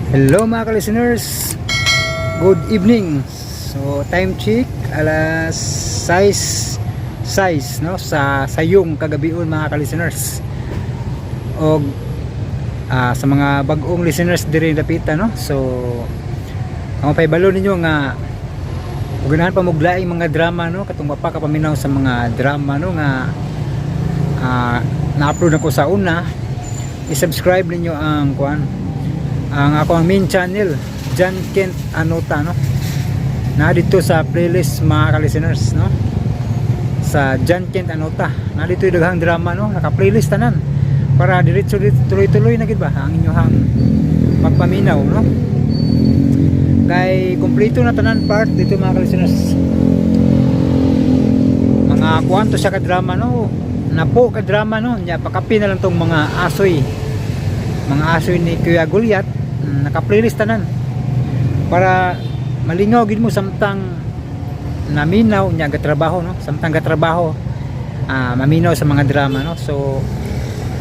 Hello mga ka-listeners. Good evening. So time check alas 6 6, no, sa sayong kagabion, mga ka-listeners. Og sa mga bag-ong listeners diri dapita, no. So ang paibalo ninyo nga ug ganahan pa mo laing mga drama, no, katong wa pa ka paminaw sa mga drama, no, nga na-upload ako sa una, i-subscribe ninyo ang kuan, ang ako ang main channel, John Kent Anota, no, na dito sa playlist, mga ka-listeners, no, sa John Kent Anota na dito yung daghang drama, no, naka-playlist tanan para diretso tuloy-tuloy na gid ba ang inyong pagpaminaw, no, kay kumpleto na tanan part dito, mga ka-listeners. Mga kuwanto siya ka drama, no, napo ka drama, no. Nya pakapi na lang tong mga asoy ni Kuya Goliath. Naka-playlist tanan para malingaw gid mo samtang naminaw nya gatrabaho, no, samtang gatrabaho, maminaw sa mga drama, no. So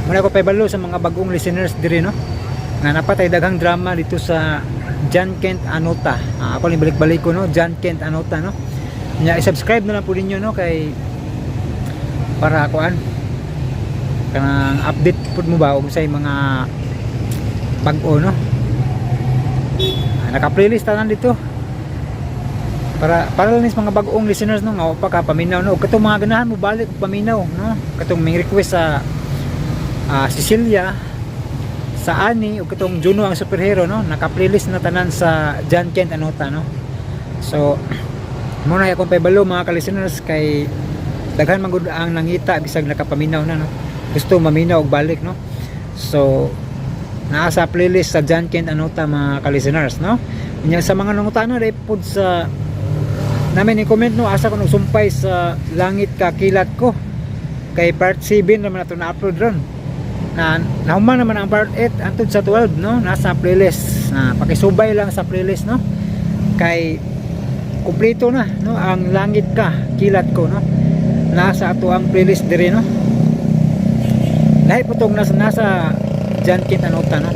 muna ko paibalo sa mga bagong listeners diri, no, nga napatay daghang drama dito sa John Kent Anota. Ako lang balik-balik ko, no, John Kent Anota, no. Nya i-subscribe na lang po ninyo, no, kay para kuan kanang update pud mo ba og say mga bag-o, no. Naka-playlist tanan dito para para lang sa mga bag-ong listeners, no, nga wa pa ka paminaw, no, ug katong mga ganahan mo balik og paminaw, no, katong may request sa Cecilia, sa Ani ug katong Juno ang superhero, no, naka-playlist na tanan sa John Kent Anota, no. So mo na akong paibalo, mga ka-listeners, kay daghan man gud ang nangita bisag nakapaminaw na, no, gusto maminaw og balik, no. So naa sa playlist sa John Kent Anota, mga ka-listeners, no. Unya sa mga nangutana dai pod sa namin i-comment, no, asa ko nagsumpay sa Langit Ka Kilat Ko, kay part 7 naman ato na-upload ron na nahuman naman ang part 8 antod sa 12, no, nasa playlist na, pakisubay lang sa playlist, no, kay kumpleto na, no, ang Langit Ka Kilat Ko, no, nasa ato ang playlist diri, no. Lahi po tong nasa nasa John Kent Anota, no.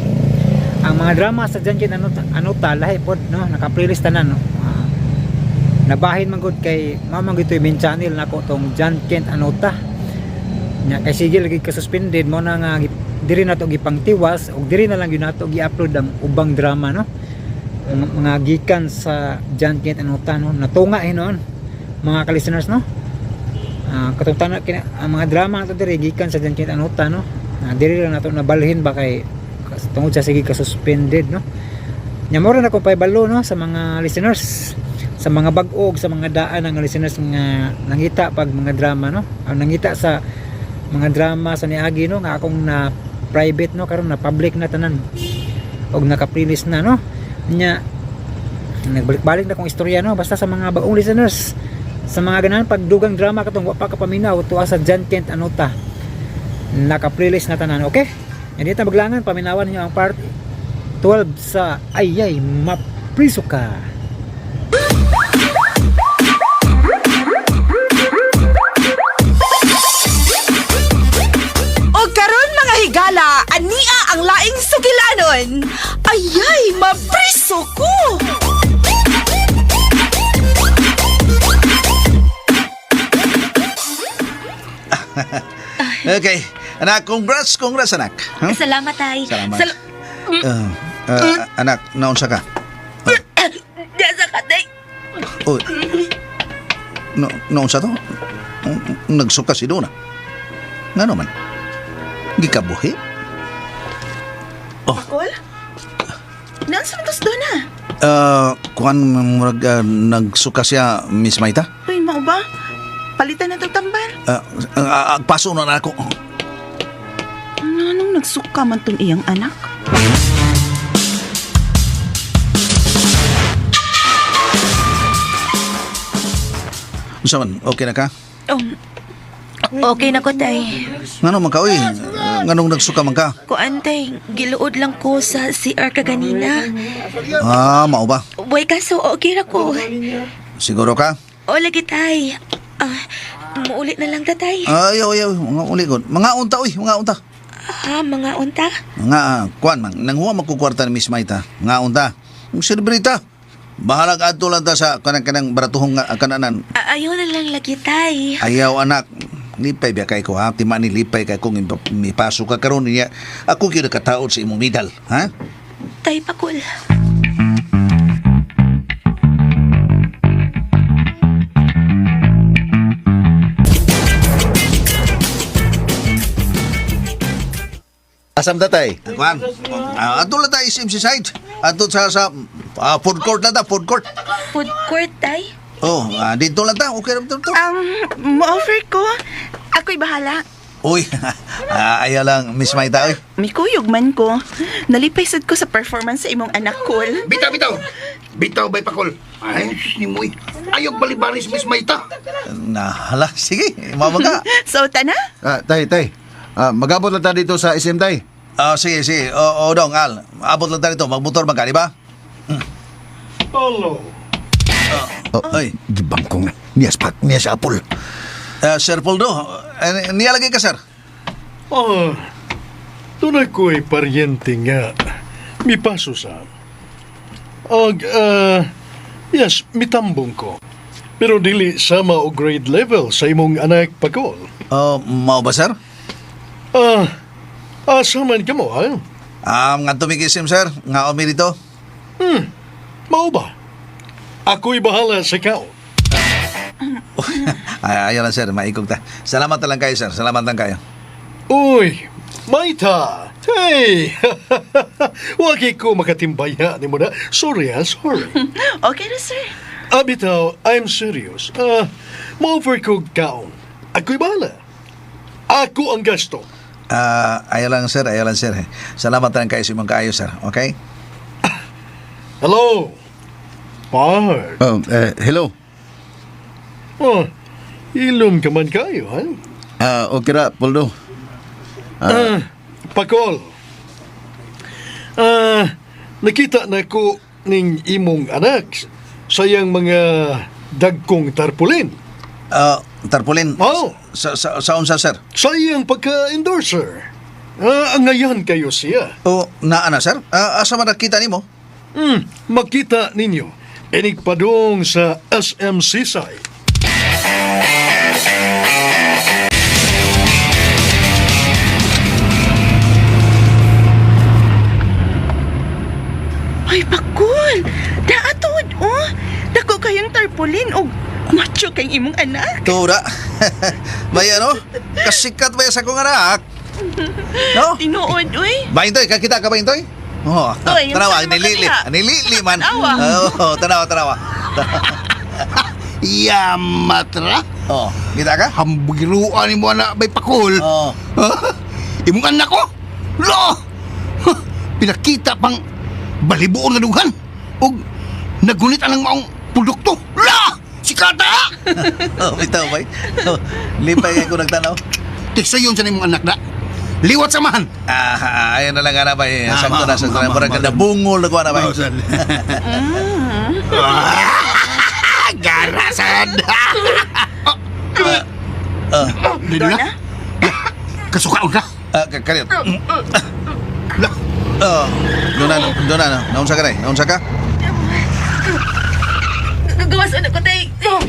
Ang mga drama sa John Kent Anota, Anota lahi pod, no, naka playlist tanan, no. Nabahin man gud kay mao man gud yung main channel nako tong John Kent Anota nya, kay sige lagi ka suspended mo na nga diri na to gipangtiwas ug diri na lang gyud nato gi-upload ang ubang drama, no, mga gikan sa John Kent Anota, no. Natunga hinuon, mga ka-listeners, no. Katong tanan kina, ang mga drama nato diri gikan sa John Kent Anota, no, na diri lang nato nabalhin ba kay tungod sa sige ka suspended, no. Nya mao ra na kong paibalo, no, sa mga listeners, sa mga bag-o ug sa mga daan ng listeners nga nangita pag mga drama, no, ang nangita sa mga drama sa niagi, no, nga akong na private, no, karon na public na tanan og naka-playlist na, no. Nya nagbalik-balik na kong istorya, no. Basta sa mga bagong listeners, sa mga ganahan pagdugang drama katong wa pa ka paminaw, tuwa sa John Kent Anota, naka-playlist na tanan. Okay, hindi ta maglangan, paminawan niyo ang part 12 sa Ayay Mapriso Ka. O karon mga higala, ania ang laing sugilanon. Ayay, mapriso ko! Okay. Anak, congrats, congrats, anak. Huh? Salamat, tay. Salamat. Anak, naunsa ka? Diyan sa katay. Oh. No, naunsa to? Nagsuka si Dona. Nga naman? Gikabuhi? Pakol? Naunsa man tos Dona? Kuan murag nagsuka siya, Miss Maita? Uy, mao ba? Palitan na itong tambal. Agpaso na ako. Anong nagsuka man tong iyang anak? Unsa man, okay na ka? Okay na ko, tay. Ngano man ka, uy? Nganong nagsuka man ka? Kuan, tay. Giluod lang ko sa CR kaganina. Ah, mao ba? Boy, kaso okay ra ko. Siguro ka? O, lagi, tay. Muulit na lang ta, tay. Ayaw, ayaw. Mga uli ko. Mga unta, uy. Mga unta. Ha, mga unta? Nga, kuan man, nanghuwa magkukwarta ni Miss Maita. Nga unta. Sirbrita. Bahalag adto lang ta sa kanang-kanang baratuhong nga kananan. Ayaw na lang lagi, tay. Ayaw anak. Lipay biya kay ko ha. Tima ni lipay kay kung mipaso ka karon niya. Ako gyud kataod sa imong medal, ha? Tay, Pakul. Asam tatay? Kuan. Adto lang ta SMC side. Adto sa food court na ta, food court. Food court, tay? Oh, dito lang ta. Okay ra to. Mo-offer ko. Ako'y bahala. Uy, ayaw lang Miss Maita oy. Mikuyog man ko. Nalipay sad ko sa performance sa imong anak, Kol. Bitaw, bitaw. Bitaw, bay pakol. Ay, sus ni Moy. Ayaw balibalis, Miss Maita. Na, hala, sige, mamaga. So, tana? Tay, tay. Magabot lang ta dito sa SM, tay. Sige, sige. O, dong, Al. Abot lang tayo dito. Magmotor man ka, di ba? Hello. Oh, Ay. Gibangkong na. Niya sa niya sa Apple. Sir Poldo, niya lagi ka, sir. Ah, doon ako'y paryente nga. Mipaso sa. Og, yes, mitambong ko. Pero dili sama o grade level sa imong anak Pakol. Oh, mao ba, sir? Ah, asa man ka mo, ha? Nga tumikisim, sir. Nga umi dito. Mao ba? Ako'y bahala sa kao. Ay, ayaw lang, sir. Maikog ta. Salamat na lang kayo, sir. Salamat lang kayo. Uy, Maita! Hey! Wagi ko makatimbaya ni mo na. Sorry, ha? Sorry. Okay na, sir. Bitaw, I'm serious. Ma-offer ko kaon. Ako'y bahala. Ako ang gasto. Ayaw lang, sir. Ayaw lang, sir. Salamat na lang kayo sa imong kaayo, sir. Okay? Hello? Bart. Oh, hello. Oh, ilom ka man kayo, ha? Okay ra, Poldo. Pakol. Nakita na ko ning imong anak sa iyang mga dagkong tarpulin. Tarpaulin. Oh. Sa unsa, sir? Sa iyang pagka-endorser. Angayan kayo siya. O, naa na, sir? Asa man nakita nimo? Makita ninyo. Inig padung sa SM Seaside. Ay, Pakul! Daatod, oh! Dako kayong tarpaulin og macho kay imong anak. Tura. May ano? Kasikat ba sa kong anak? No? Tinuod, uy. Ba, Intoy? Kakita ka ba, Intoy? Oh, Uy, yung tanawa, sana nilili. makaliha. Nilili man. Tanawa. Oo, tanawa, tanawa. Yamatra. Oh, kita ka? Hambugiruan ni mo anak, bay pakol. Oh. Imong anak ko. Lo! Pinakita pang balibuon nga dughan. Og nagunit anang maong produkto. Lo! Sikata! Oh, bitaw bay. Oh, lipay kay ko nagtanaw. Tisayon sa imong anak na. Liwat samahan. Ayun na lang ana bay. Ah, Sakto na, sakto na. Murag ka bungol na ko ana bay. Garasan! Dili na? Kasukaon ka? Karyot. Lah, Oh, doon na, doon na. Naunsa ka na, naunsa ka? Gagawas anak ko, tay. Oh.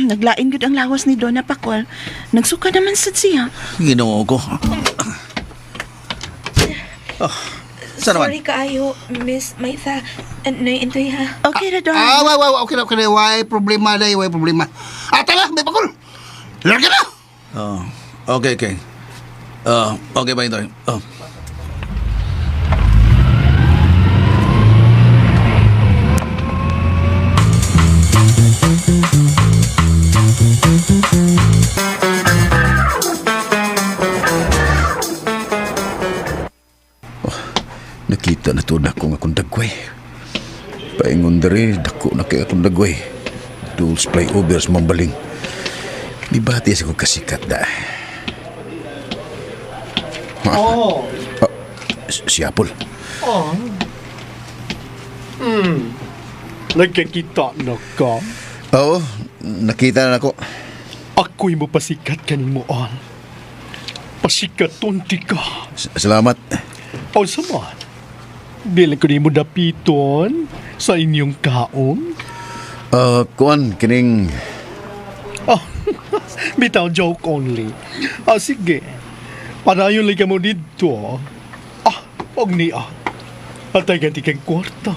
Naglain gud ang lawas ni Donna Pakol. Nagsuka naman sad siya. Ginoo ko. Oh, saan naman? Sorry kaayo, Miss Maitha. Noy, Intoy, ha? Okay ra, Donna. Why, why, okay na, okay na. Why problema na, why problema. Tala, may pakol. Larga na! Oh, okay, okay. Oh, okay ba ito? Oh. Nakita na to na akong akong dagway. Paingon diri, dako na kay akong dagway. Tools flyovers mambaling. Dibati sa kong kasikat da. Oh. Si Apple. Oh. Nagkakita na ka. Oo, nakita na ako. Ako'y mapasikat kanimo, Al. Pasikaton ti ka. Salamat. O sama, dili ko nimo dapiton sa inyong kaon. Kuan, kining. Oh, bitaw joke only. Ah, sige. Padayon lang ka mo dito. Ah, og niya. Atay ganti kang kwarta.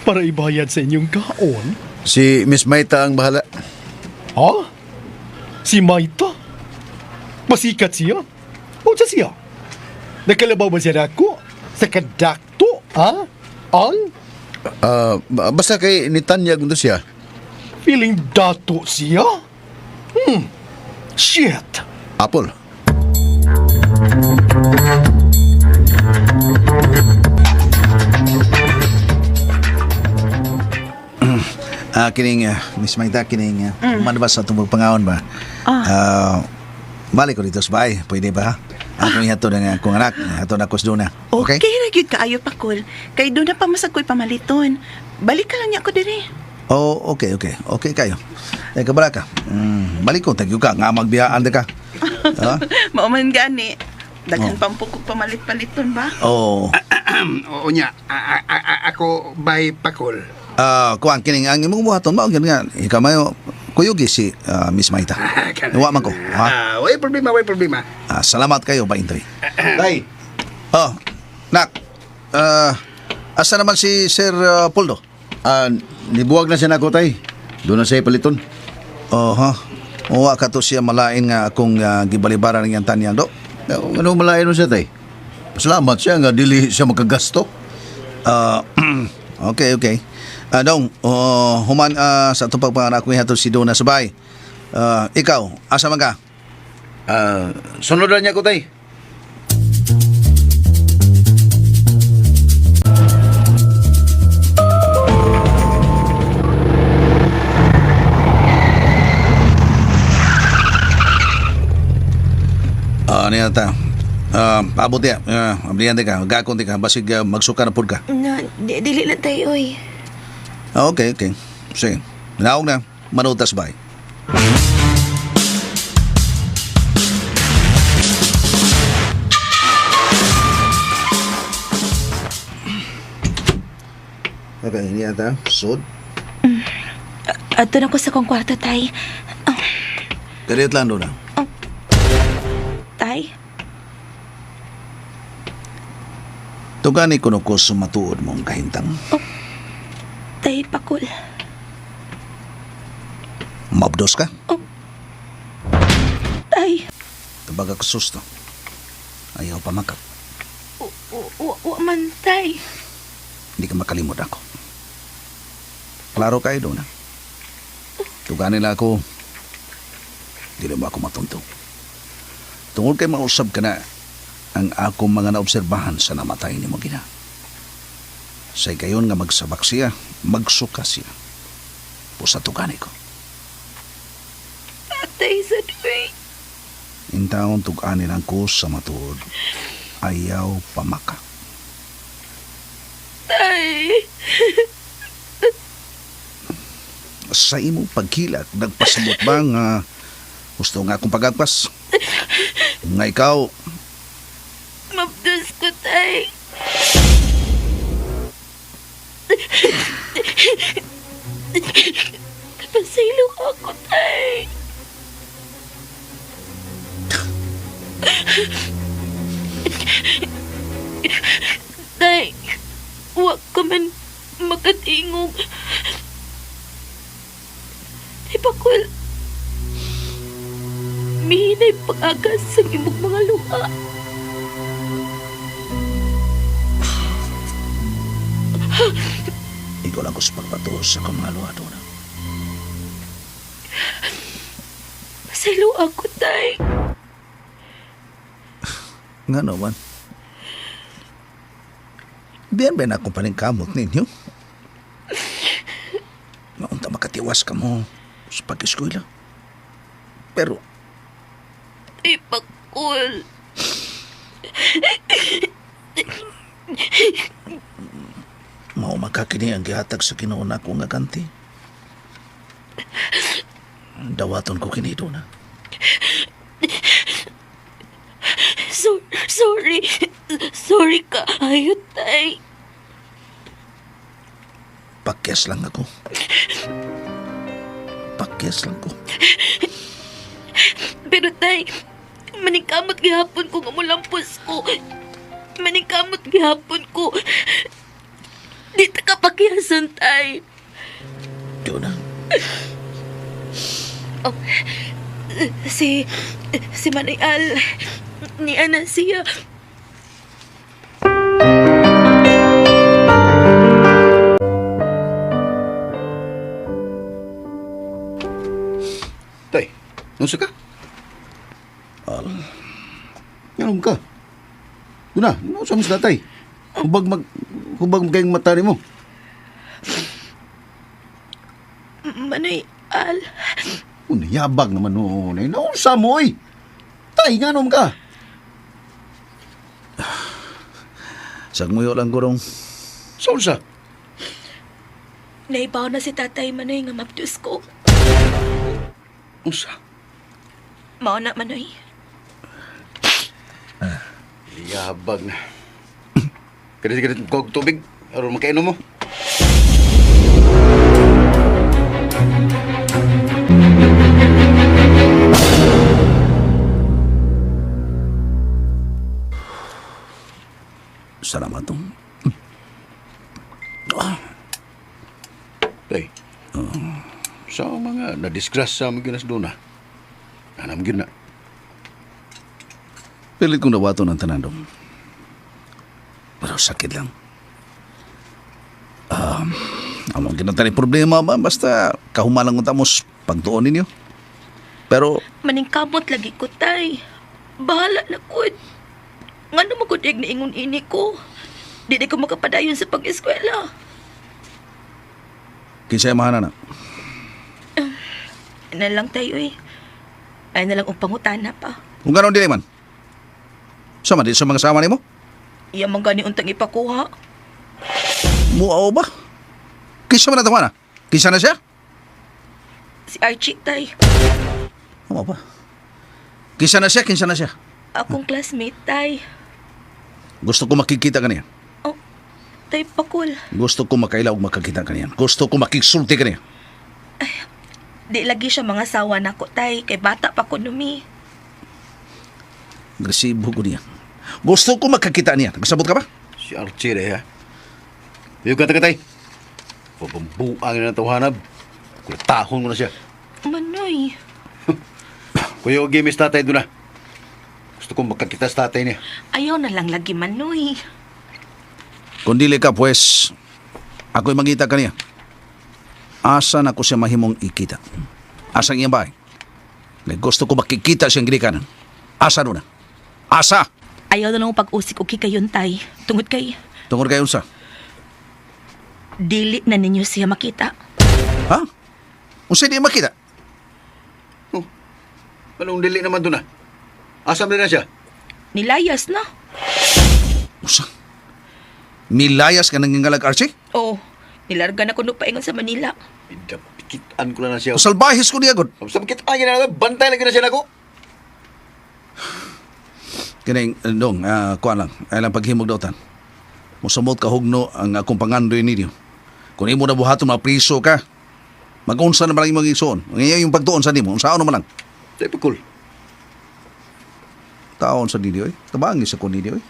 Para ibayad sa inyong kaon. Si Miss Maita ang bahala. Ha? Si Maita? Pasikat siya? O siya siya? Nakalabaw ba siya nako? Sa kadakto? Ha? Ang? Basta kay ni Tanya gundo siya. Feeling dato siya? Shit! Apple. Kining Miss Maita, kining man ba sa itong pangaon ba? Ah. Balik ko dito sa bahay. Pwede ba, ha? Ako ihatod ang akong anak. Ihatod ako sa Duna. Okay, ra gyud kaayo, Pakol. Kay doon na pa masag ko'y pamaliton. Balik ka lang niya ko diri. Oh, okay. Okay kayo. Teka, bala ka. Balik ko, thank you ka. Nga magbiyaan ka. Ha? Mao man gani. Daghan oh. Pang pukog pamalit-paliton ba? Oh. Oo niya, ako bay Pakol. Kuan kining ang imong buhaton mao gyud nga ikaw mayo kuyugi si Miss Maita. Wa man ko. Ha? Ah, way problema, way problema. Salamat kayo ba Intoy. Tay. Oh, nak. Asa naman si Sir Poldo? Nibuwag na siya nako, tay. Doon na siya paliton. Oh, ha. Uwa ka to siya malain nga akong gibalibaran niyang tanyang do. Ano malain mo siya, tay? Salamat siya nga dili siya makagasto. Okay. Dong, oh, human sa itong pagpanganak ko ihatod si Dona sa bahay. Ikaw, asa man ka? Sunod na niya ko, tay. Ano yata? Abot ya. Ablihan ka. Gakon ka. Basig magsuka na pud ka. Na, dili lang tayo, oy. Okay. Sige. Naog na. Manutas bay. Okay, hindi ata. Sud. Ato na ko sa kong kwarto, tay. Kariyot lang doon na. Tay? Tugani kuno ko sumatuod mong kahintang. Tay, Pakol. Mabdos ka? Tay. Tabaga ka susto. Ayaw pa makap. Wa man, tay. Hindi ka makalimot ako. Klaro kayo doon, ha? Tugani lang ako. Hindi na mo ako matuntong. Tungod kay mausab ka na ang akong mga naobserbahan sa namatay ni mo gina. Sa gayon nga magsabak siya, magsuka siya. Pusa tugani ko. Tay, sa duwi. Intaon tugani lang ko sa matuod. Ayaw pamaka. Tay. Sa imong pagkilak, nagpasabot ba nga gusto nga akong pagagpas? Nga ikaw, Mabdos ko, tay. Pasaylo ako, tay. Tay, wa ka man makatingog. Tay, Pakol, mihinay pag-agas sa imong mga luha. Ikaw lang ko sa pagbato sa akong mga luha doon. Pasaylo ako, tay. Nga naman. Diyan ba na akong paningkamot ninyo? Maunta makatiwas ka mo sa pag-eskwela. Pero Tay, Pakol. Mao makakini ang gihatag sa Ginoo nako nga ganti. Dawaton ko kini na. Sorry. Sorry ka. Ayo, tay. Pakyas lang ako. Pakyas lang ko. Pero tay, maningkamot gihapon ko nga mulampos ko. Maningkamot gihapon ko. Di ta ka pakiyason, tay. Duna. Oh, si Manay Al, ni Ana siya. Tay, nunsa ka? Al, Nganom ka? Duna, nunsa mo sa tatay? Hubag mag... Hubag mag kayong mata nimo. Manay Al, Yabag naman noon. Eh, naunsa mo, oy. Tay, nganom ka? Sagmuyo lang ko rong. Sa unsa? naibaw na si Tatay Manoy nga mabdus ko. Unsa? Mao na, Manoy. Yabag na. Ganit-ganit kog tubig. Aron makainom mo. Salamat dong. Tay. Sa mga na-disgrace sa mga ginas doon na. Anam gyud na. Pilit kong nawato ng tanan dong. Pero sakit lang. Among ginatani problema ba? Basta kahumalang unta mo pagtuon ninyo. Pero Maningkamot lagi ko, tay. Bahala na ko. Nga naman ko diag naingon ini ko. Di na ko makapadayon sa pag-eskwela. kinsa mahanan na. Na lang tayo eh. Ay na lang ang pangutana pa. Kung gano'n dili man. Sama di sa mga sama nimo? Iya man gani untang ipakuha. Muaw ba? Kinsa man na na? Kinsa na siya? Si Archie, tay. Ano ba? Kinsa na siya? Kinsa na siya? Akong classmate, tay. Gusto ko makikita kaniya. Oh, tay pakul. Gusto ko makaila og makakita kaniya. Gusto ko makiksulti kaniya. Di lagi siya mga sawa nako, tay. Kay bata pa ko numi. Agresibo ko niya. Gusto ko makakita niya. Nagsabot ka ba? Si Archie eh, ha? Iyo ka tay. Pabambuang na tawhanab. Kulatahon ko na siya. Manoy. Kuya, og gimis tatay doon na. Gusto kong makakita sa tatay niya. Ayaw na lang lagi, Manoy. Kung dili ka, pues, ako'y mangita kaniya. Asa na ko siya mahimong ikita? Asa ang iyang bahay? Kay gusto ko makikita siyang ginikanan. Asa nun na? Asa! Ayaw na lang pag-usik og kayon, tay. Tungod kay, Tungod kayo unsa? dili na ninyo siya makita. Ha? Unsa di makita? Oh, anong dili naman doon na? Asam na siya? Nilayas na. Unsa? Milayas ka nangingalag, Archie? Oh, nilarga na kuno paingon sa Manila. Pikitan ko na na siya. Salbahis ko niya, god. Sa pikitan na bantay lagi na siya nako. Kining, dong, kuan lang. Ay lang paghimog dautan. Musamot ka hugno ang akong pangandoy ninyo. Kung imo na buhaton, mapriso ka. Mag-unsa naman lang imong isuon. Ang iya yung pagtuon sa nimo, unsaon naman lang. Tay pakul. Taon sa ninyo eh. Tabangi sa ko ninyo eh.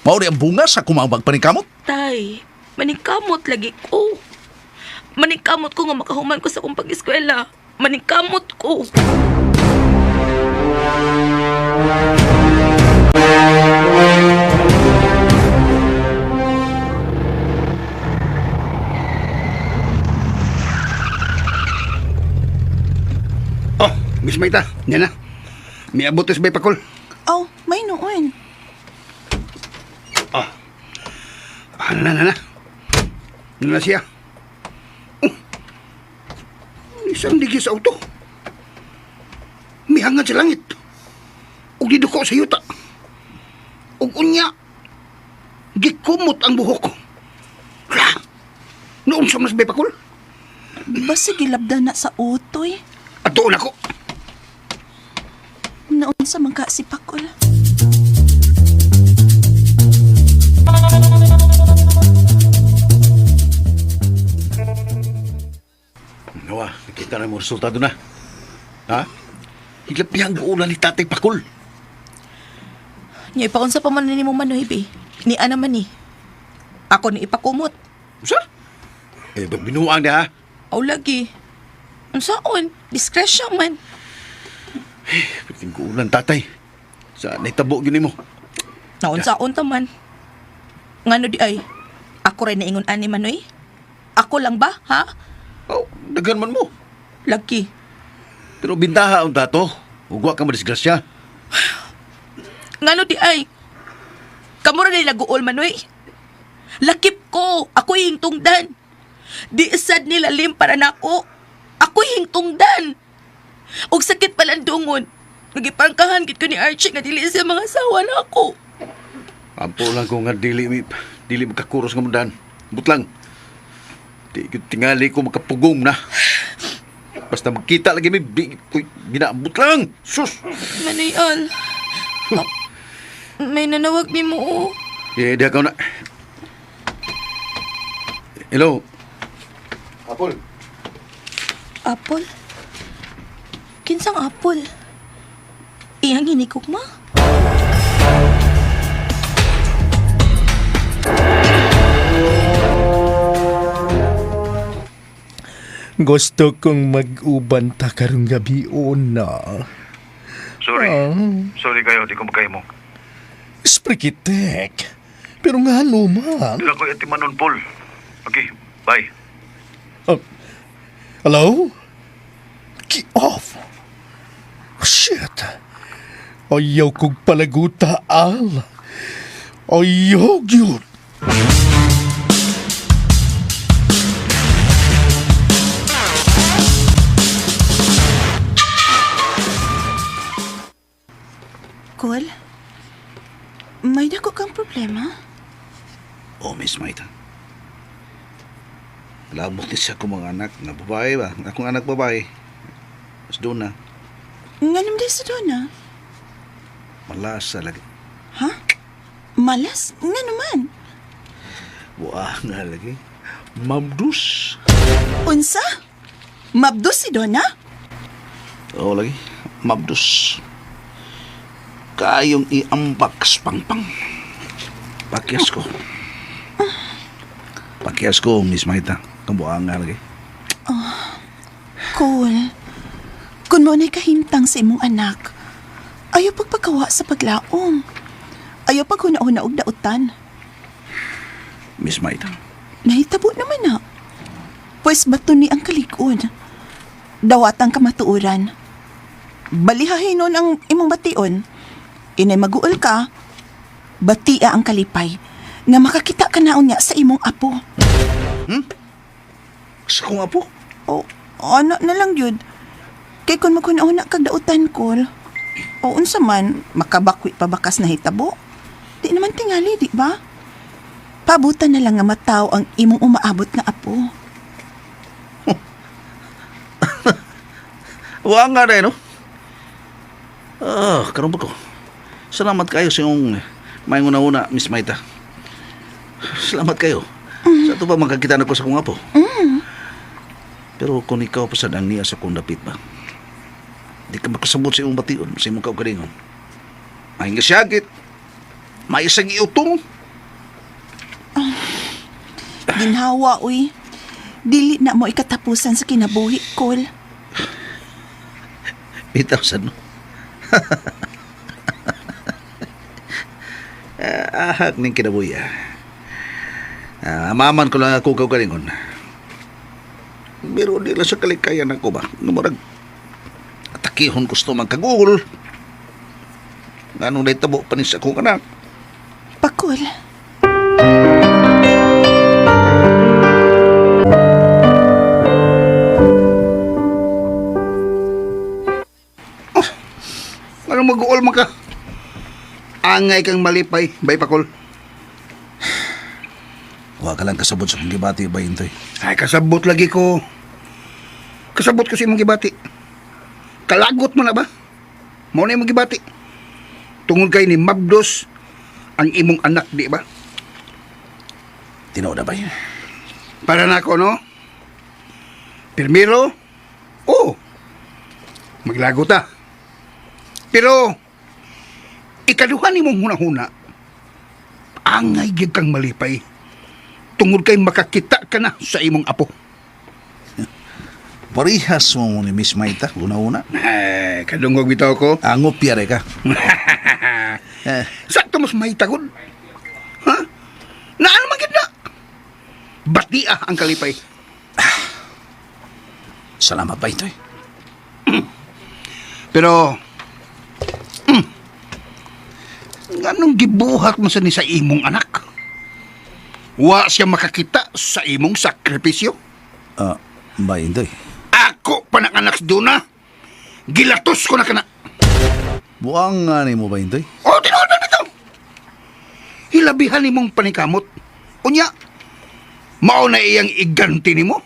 Mao di ang bunga sa kumabag paningkamot. Tay, maningkamot lagi ko. Maningkamot ko nga makahuman ko sa akong pag-eskwela. Maningkamot ko. Oh, Miss Maita, yan na. Miabot sa bay pakul. Oh, may noon. Ah, na na na. Na na siya. Oh. Isang digi sa auto. Mihangad sa langit. Ug diduko sa yuta. Ug unya, gikumot ang buhok. La! Noon sa mas bay pakul. Basta gilabda na sa utoy. Ato na ko. Naon sa mga si Pakul. mo resultado na? Ha? Hilapihang guulan ni Tatay Pakul. Nya ipaunsa pa man ni mo manoy be. Ni ana man ni. Ako ni ipakumot. Usa? Eh, ba't binuang niya ha? Aw lagi. Unsaon? Discretion man. Piting guulan, tatay. Sa naitabo yun mo. Naunsaon ta man. Ngano di ay? Ako rin naingon ani manoy. Ako lang ba, ha? Oh, daghan man mo. Lagi. Pero bintaha ang dato. Ugwa ka madisgrasya. Ngano di ay? Kamo ra ni naguol manoy. Lakip ko, ako hingtungdan. Di sad nila lim para nako. Ako hingtungdan. Og sakit palandungon. Nagiprangkahan gid ko ni Archie nga dili siya mga asawa nako. Ampo lang ko nga dili, dili makakuros nga mundahan. Butlang. Di ko tingali ko makapugong na. Basta magkita lagi may ginaambot lang. Sus! Manoy al. Oh, may nanawag ni mo. Oh. Eh, di ako na. Hello. Apple. Apple? Kinsang apple? Iyang hinikog ma? Gusto kong mag-uban ta karong gabi una. Sorry. Sorry kayo, di ko makahimo. Sprikitek. Pero nga ano man. Dila ko atimanon, Paul. Okay, bye. Hello? Ki off. Shit. Ayaw kong palaguta, Al. Ayaw yun. Kol? May dako kang problema? Oh, Miss Maita. Labot ni siya akong mga anak nga babae ba? Akong anak babae. Mas doon na. Nga naman sa doon ah. Malasa lagi. Ha? Malas? Nga naman. Buah nga lagi. Mabdus. Unsa? Mabdos si Donna? Oo lagi. Mabdus. Kayong iambak sa pangpang. Pakyas ko. Pakyas ko, Miss Maita. Kabuang nga lagi. Cole, kung mo na'y kahimtang sa imong anak, ayaw pagpagawa sa paglaom. Ayaw paghuna-huna og dautan. Miss Maita. Nahitabo naman na. Pwes bato ni ang kalikon. Dawat ang kamatuoran. Balihahin nun ang imong bation. Inay maguol ka, batia ang kalipay nga makakita ka na unya sa imong apo. Sa kong apo. O, ano na lang yun. Kay kung maghuna-huna kag dautan kol, o unsa man, makabakwi pa bakas na hitabo. Di naman tingali, di ba? Pabutan na lang nga mataw ang imong umaabot nga apo. Buang nga rin, no? Ah, karon ba ko? Salamat kayo sa iyong may una-una, Miss Maita. Salamat kayo. Sa ito pa makakita na ko sa kong apo. Pero kung ikaw pa sad ang niya sa kong dapit ba, di ka makasabot sa iyong bation, sa imong kaugalingon. May nga siyagit, may isang iutong. Ginhawa, uy. Dili na mo ikatapusan sa kinabuhi, kol. Bitaw sad no? Ah, ahak ning kinabuhi ah. Ah, amaman ko lang ako kaugalingon. Pero di lang sa kalikayan ako ba? Nga murag atakihon gusto man kagugol. Nganong naitabo pa ni sa akong anak. Pakol. Ano mag-uol man ka? Angay kang malipay, bay pakol. Wa ka lang kasabot sa akong gibati ba intoy? Ay, kasabot lagi ko. Kasabot kasi imong gibati. Kalagot mo na ba? Mao na imong gibati. Tungod kay ni Mabdos ang imong anak, di ba? Tinuod na ba yun? Para nako, no? Pirmiro, oo. Maglago ta. Pero, ikaduha nimong hunahuna, angay gyud kang malipay. Tungod kay makakita ka na sa imong apo. Parihas mo ni Miss Maita, una-una. Eh, kadungog bitaw ko. Angop yare ka. Eh, Sakto mas may tagod. Ha? Naano man gid na? Batia ang kalipay. Salamat ba ito eh? Pero, nganong gibuhat mo sa ni sa imong anak? Wa siya makakita sa imong sakripisyo? Ah, ba ito eh? Ako pa ng anak sa Duna. Gilatos ko na kana. Buang nga ni mo ba ito eh? O, tinuod na bitaw. Hilabihan nimong panikamot. Unya, mao na iyang iganti nimo.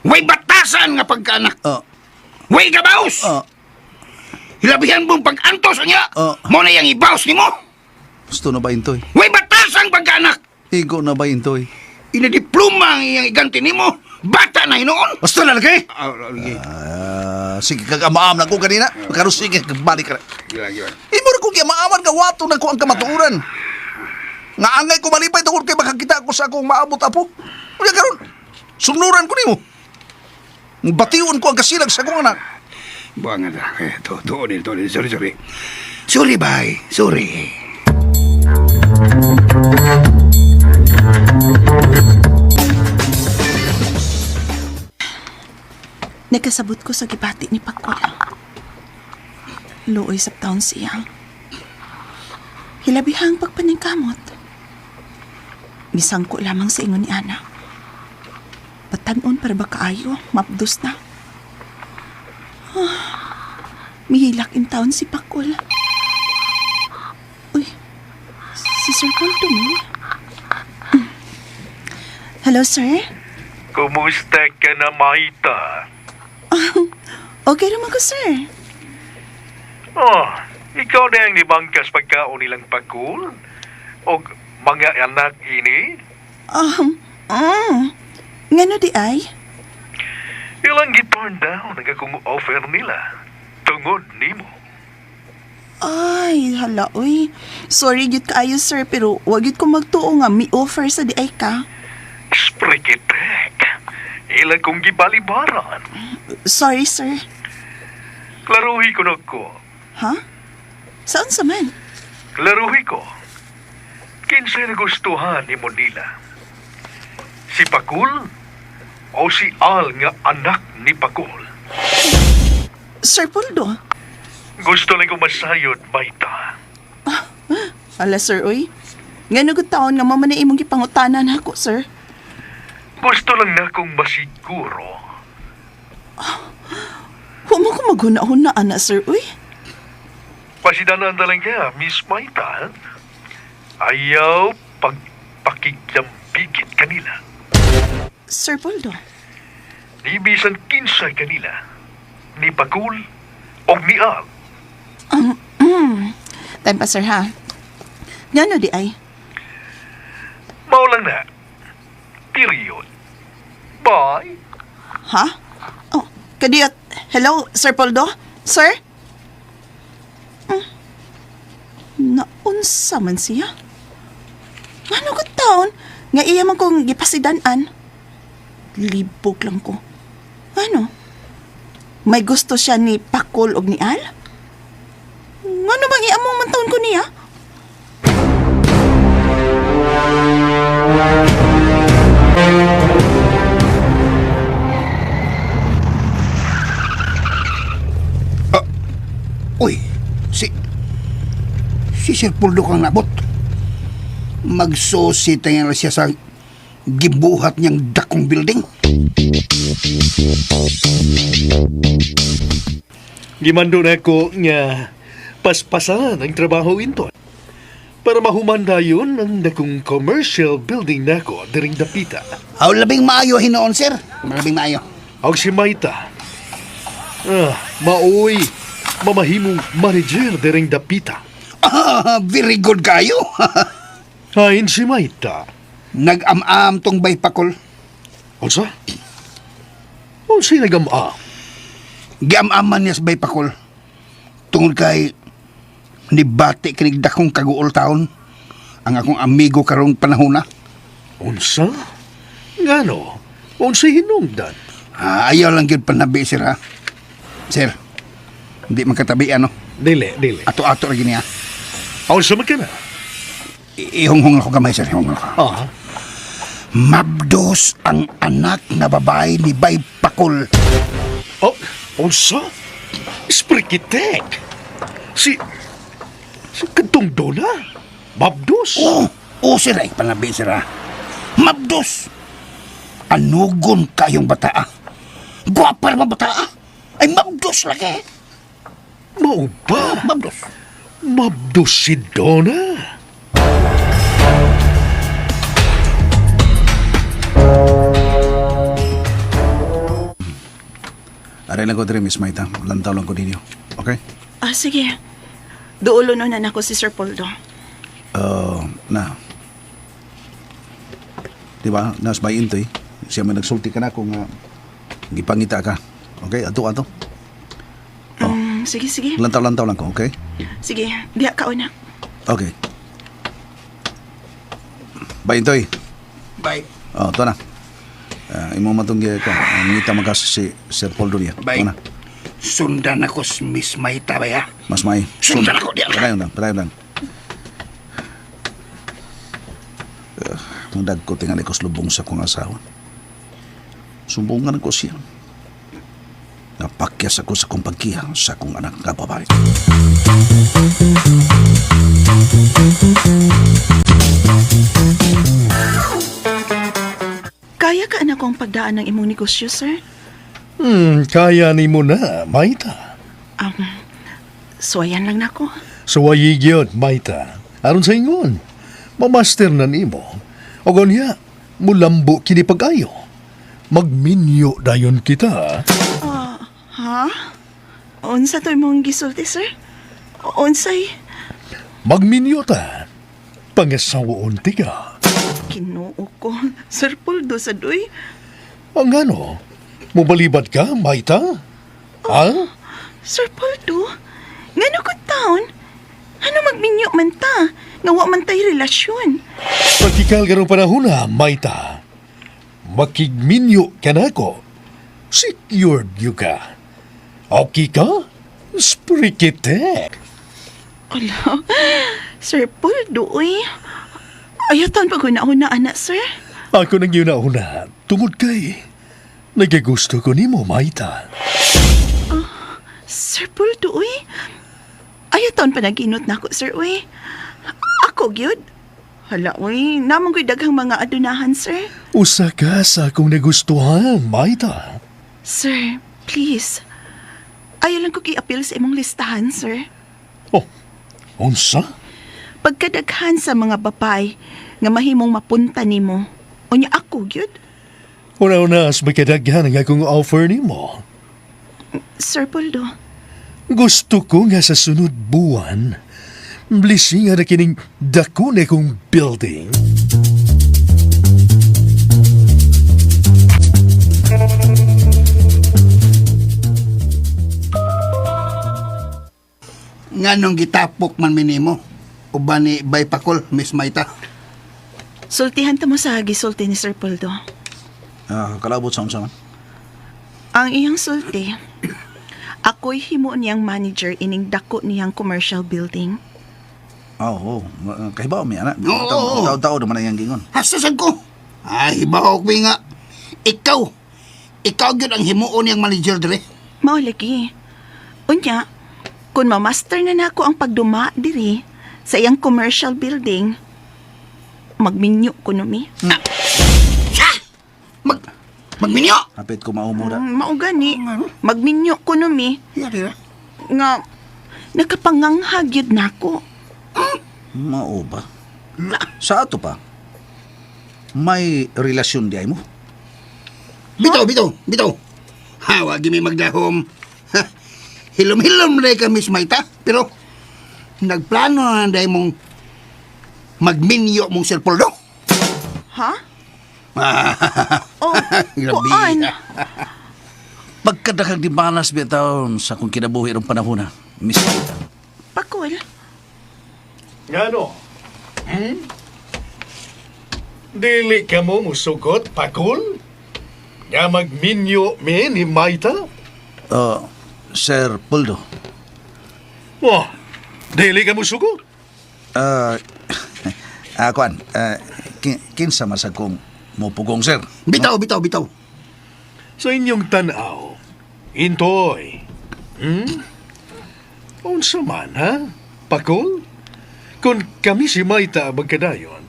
Way batasan nga pagkaanak. Ah, Way gabaos. ah, Hilabihan mong pag-antos unya. Ah. Mao na iyang ibaos nimo. Gusto na ba ito eh? Way batasan pagkaanak. Igo na ba ito eh? Inidiploma ang iyang iganti nimo. Bata na hinuon. Gusto na lagi! Ah, lagi. Ah, sige, kagamaam na ko kanina. Karon sige, balik ka na. Lagi. Imo ra ko giamaaman nga wato na ko ang kamatuoran. Nga angay ko malipay tungod kay makakita ko sa akong maabot apo. Unya karon, sugnuran ko nimo. Bation ko ang kasilag sa akong anak. Buang na. Eh, to, to, to, to, sorry, sorry. Sorry, bye. Sorry. Nagkasabot ko sa gibati ni Pakul. Luoy sa taon siya. Hilabihang pagpaningkamot. Misangko lamang sa ingon ni Ana. Patanon para ba kaayo, mapdos na. Ah, mihilak in town si Pakul. Uy, si Sir Paul eh. Hello, sir. Kumusta ka na, Maita? Okay naman ko, sir. Oh, ikaw na ang nibangkas pagkaon nilang pagkul? O mga anak ini? Ngano di ay? Ilang gi-turn down ang akong offer nila. Tungod nimo. Ay, hala, uy. Sorry, gyud kaayo, sir, pero wag gyud ko magtuo nga mi offer sa di ay ka. Sprikitek. Ilang kong gibalibaran. Sorry, sir. Klaruhi ko na ko. Ha? Saan sa man? Klaruhi ko. Kinsay nagustuhan ni nila? Si Pakul o si Al nga anak ni Pakul? Sir Poldo. Gusto lang ko masayod, Maita. Hala, sir, uy. Ngano gud taon nga mama na imong gipangutanan ako, sir. Gusto lang na kong masiguro. Huwag mo ko maghuna-huna, ana, sir, uy. Pasidanan na lang ka, Miss Maita. Ayaw pagpakigyambigit kanila. Sir Poldo. Ni bisan kinsay kanila. Ni Pakul o ni Al. Time pa, sir, ha? Ngano di ay? Mao lang na. Period. Bye. Ha? Oh, kadiyot. Hello, Sir Poldo? Sir? Naunsa man siya? Ano ko taon? Nga iya man kong gipasidanan. Libog lang ko. Ano? May gusto siya ni Pakol og ni Al? Ano bang iamong man taon ko niya? Uy, si Sir Puldo kang nabot. Magsusi tayo na siya sa gibuhat niyang dakong building. Gimando na ko nga paspasan ang trabaho into. Para mahumanda yun ang dakong commercial building nako diring dapita. Aw, labing maayo hinoon, sir. Labing maayo. Og si Maita. Ah, maoy mamahimong manager diring dapita. Ah, very good kayo. Hain si Maita. Nag-am-am tong bay pakol. Unsa? Unsay nagama? Giam-aman niya sa Bay Pakol. Tungod kay nibati kinig dakong kaguol taon ang akong amigo karong panahona. Unsa? Ngano? Unsa hinungdan? Ah, ayaw lang gyud panabi sir ha. Sir, hindi man katabi ano. Dili, dili. Ato-ato ra gini ha. Unsa man ka na? Ihonghong ako gamay sir, ihonghong ako. Ah, Mabdos ang anak na babae ni Bay Pakol. oh, unsa? Sprikitek. Si si kadtong Dona. Mabdos. Oo, oh, sir, ay panabi sir ha. Mabdos! Anugon kayong bata ah. Gwapa naman bata ah. Ay mabdos lagi. Mao ba? Mabdos. Mabdos si Donna. Aray lang ko diri, Miss Maita. Lantaw lang ko ninyo. Okay? Ah, sige. Duulo nun na nako si Sir Poldo. Na. Di ba? Nas by intoy. Siya may nagsulti ka na kung gipangita ka. Okay? Ato, ato. Sige, sige. Lantaw-lantaw lang ko, okay? Sige, diha ka una. Okay. Bye, Intoy. Bye. Oh, ito na. Imo matong ko. Ngita man kasi si Sir Paul Dunia. Bye. Ito na. Sundan ako si Miss Maita ba ya? Mas may. Sundan ako diyan. Padayon lang, padayon lang. Ang dagko tingali ko sa lubong sa kong asawa. Sumbungan ko siya. Napakyas ako sa kong pagkiha sa akong anak nga babae. Kaya ka anak ko ang pagdaan ng imong negosyo, sir? Kaya ni mo na, Maita. Suwayan lang nako. Suwayi gyud, Maita. Aron sa ingon, mamaster na nimo. O niya, mulambo kini pag-ayo. Magminyo dayon kita. Ha? Unsa to imong gisulti, sir? Unsay? Magminyo ta. Pangasawaon ti ka. Kinuo ko. Sir Poldo sa duy. Ang ano? Mubalibad ka, Maita? Ha? Sir Poldo, ngano ko taon? Ano magminyo man ta? Nga wa man tay relasyon. Praktikal karong panahon na, Maita. Makigminyo ka na ako. Secured you ka. Okay ka? Sprikitek. Ala, Sir Poldo, uy. Ayaw taon pag una-una, anak, sir. Ako nang yun-una, tungod kay nagagusto ko nimo, Maita. Sir Poldo, uy. Ayaw taon pa naginot na ako, sir, uy. Ako, gyud. Hala, uy. Namang ko'y daghang mga adunahan, sir. Usa ka sa akong nagustuhan, Maita. Sir, please. Ayaw lang ko ki-appeal sa imong listahan, sir. Oh, unsa? Pagkadaghan sa mga babae nga mahimong mapunta nimo, unya ako gyud. Una-una, as makadaghan ang akong offer nimo. Sir Poldo, Gusto ko nga sa sunod buwan, blessing na kining dako na kong building. Nganong gitapok man minimo? Uban ni Bay Pakol, Miss Maita. sultihan ta mo sa gisulti ni Sir Poldo. Kalabot sa unsa man. Ang iyang sulti, ako'y himo niyang manager ining dako niyang commercial building. Oo, oh, kahibaw mi anak. Oo, oo. Tao-tao naman ang iyang gingon. Hasasan ko. Ay, hibaw ko nga. Ikaw, ikaw gyud ang himuon niyang manager dire. Mao lagi. Unya, kung mamaster na nako ang pagduma diri sa iyang commercial building, magminyo ko numi. Siya! Mag, magminyo! Hapit ko maumura. Mao gani, magminyo ko numi Yari ra. nga nakapanganghag yun nako. Mao ba? Sa ato pa, may relasyon di ay mo? Bitaw, bitaw, bitaw. Ha, wag mi magdahom. Ha, hilom-hilom na ka, Miss Maita. Pero, nagplano na dahil mong magminyo mong Sir Poldo. Ha? Oh, Grabe. kuan. Pagkadakag di malas bitaw sa akong kinabuhi rong panahon na, Miss Maita. Pakol, Ngano? Hmm? Dili ka mo musugot, Pakol? Nga magminyo mi ni Maita? Oh, Sir Poldo. Oh, dili ka musugot? Ah, kuan, kinsa man sa kong mupugong, sir? Bitaw, bitaw, bitaw. Sa inyong tanaw, Intoy. Hmm? Unsa man, ha? Pakol? Kung kami si Maita magkadayon,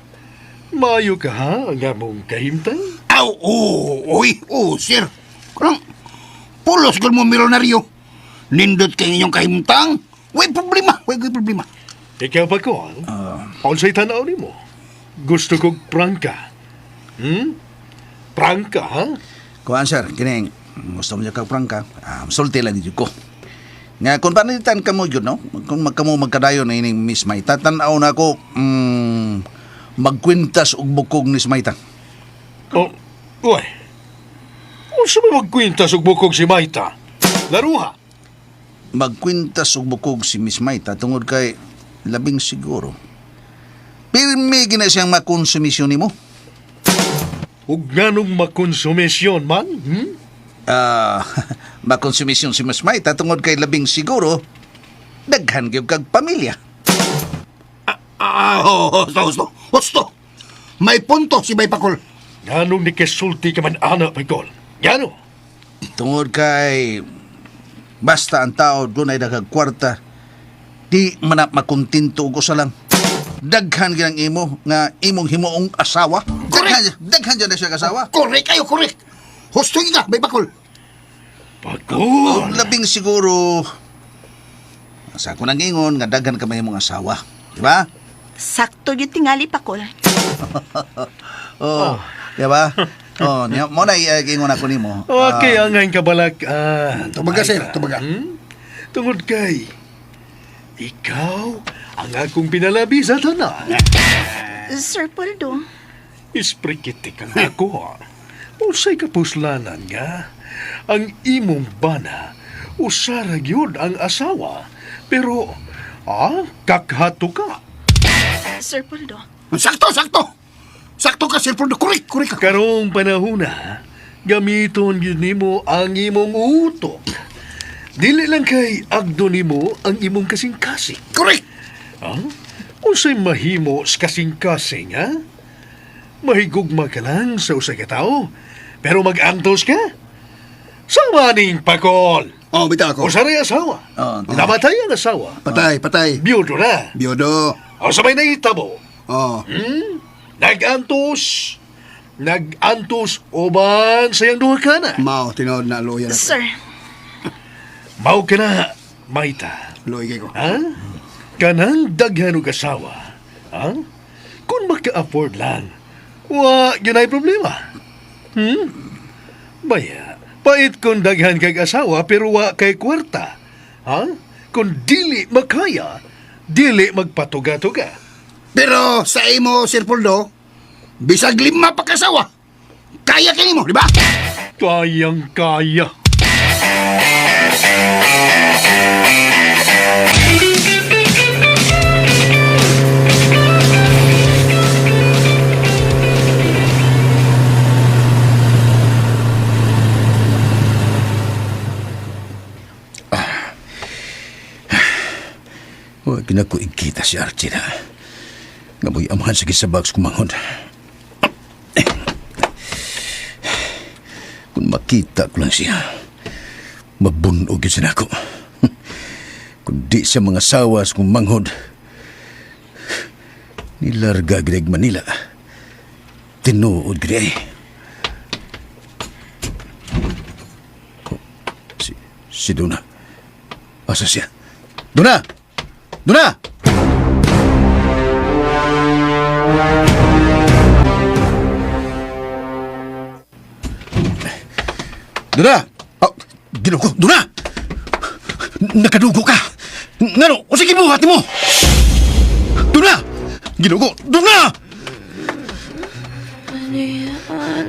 maayo ka ha ang among kahimtang? Aw, oh, oy, oh, sir. Kanang, pulos gud mo milyonaryo. Nindot kay inyong kahimtang. Way problema, way way problema. Ikaw, Pakol? Unsay tanaw nimo? Gusto kong prangka. Hmm? Prangka, ha? Kuan, sir, kining, gusto mo niya kag prangka, sulti lang dito ko. Nga, kung panitan ka mo yun, no? Kung magkamo magkadayon na ining Miss Maita, tanaw na ako, magkwintas og bukog ni Miss Maita. Oh, uy. Unsa may magkwintas og bukog si Maita? Laruha. Magkwintas og bukog si Miss Maita tungod kay labing siguro. Pirmi gina siyang makonsumisyon nimo. Ug nganong makonsumisyon man? Hmm? Ah, makonsumisyon si Miss Maita tungod kay labing siguro daghan gyud kag pamilya. Ah, oh, husto, husto, husto. May punto si Bay Pakol. Nganong nikasulti ka man ana, Pakol? Ngano? Tungod kay basta ang tao dunay daghang kwarta, di man na makontento og usa lang. Daghan gyud ang imo nga imong himuong asawa. Daghan daghan gyud na siya asawa. Correct kayo, correct. Husto ka, Bay Pakol. Pakol! Og labing siguro sa ako nang ingon nga daghan ka may imong asawa, di ba? Sakto yung tingali, Pakol. Oh, di ba? Oh, niya mo na ingon ako nimo. Okay, ang ngayon kabalak. Ah, Tubaga, sir, tubaga. Hmm? Tungod kay, ikaw ang akong pinalabi sa tanan. Sir Poldo, Isprikiti ka nga ako. ha. Usay kapuslanan nga. Ang imong bana, usara gyud ang asawa. Pero, kakhato ka. Sir Poldo, Sakto, sakto. Sakto ka, Sir Poldo. Correct, correct ka. Karong panahona, gamiton gyud nimo ang imong utok. Dili lang kay agdo nimo ang imong kasing-kasing. Correct. Ha? Unsay mahimo sa kasing-kasing, ha? Mahigugma ka lang sa usa ka tawo, pero mag-antos ka? Sama ning Pakol. Oh, bitaw ako. Usa ray asawa. Oh, Namatay ang asawa. Patay, patay. Biyudo na. Biodo. O sabay nahitabo. Oh. Hmm? Nag-antos. Nag-antos uban sa iyang duha ka na. Mao, tinuod na loya na. Sir, Mao ka na, Maita. Loy kay ko. Ha? Kanang daghan og asawa. Ha? Kung maka-afford lang, wa yun ay problema. Hmm? Baya, pait kung daghan kag asawa pero wa kay kwarta. Ha? Kung dili makaya, dili magpatuga-tuga. Pero sa imo, Sir Poldo, bisag lima pa kasawa, kaya kay mo, di ba? Kayang kaya. Wa gina ko ikita si Archie na. Nga mo'y amahan sa gisabag sa kumanghod. Kung makita ko lang siya, mabunog yun siya nako. Kung di siya mga sawa sa kumanghod, nilarga Greg Manila. Tinuod gid ay. Oh, si Duna. Asa siya? Duna! Duna! Duna! Oh, ginoo ko, Duna! Nakadugo ka! Ngano, o sige buhat mo! Duna! Ginoo ko, Duna! Ano yan?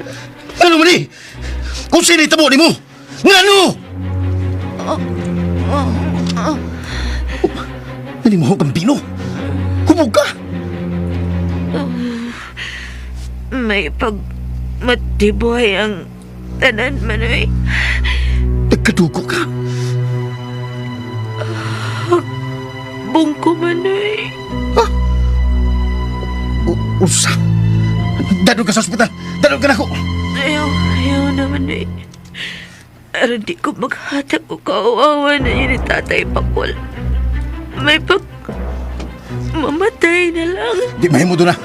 Ano man eh? Kung sino itabo ni mo? Ngano? Oh, nanimuhog ang bino. Hubog ka! May pag matiboy ang tanan, Manoy. Nagkadugo ka. Bungko, Manoy. Usa. Dadon ka sa ospital. Dadon ka na ako. Ayaw, ayaw na, Manoy. Aron di ko maghatag o kawawa na yun ni Tatay Pakol. May pag mamatay na lang. Di mahimo doon na.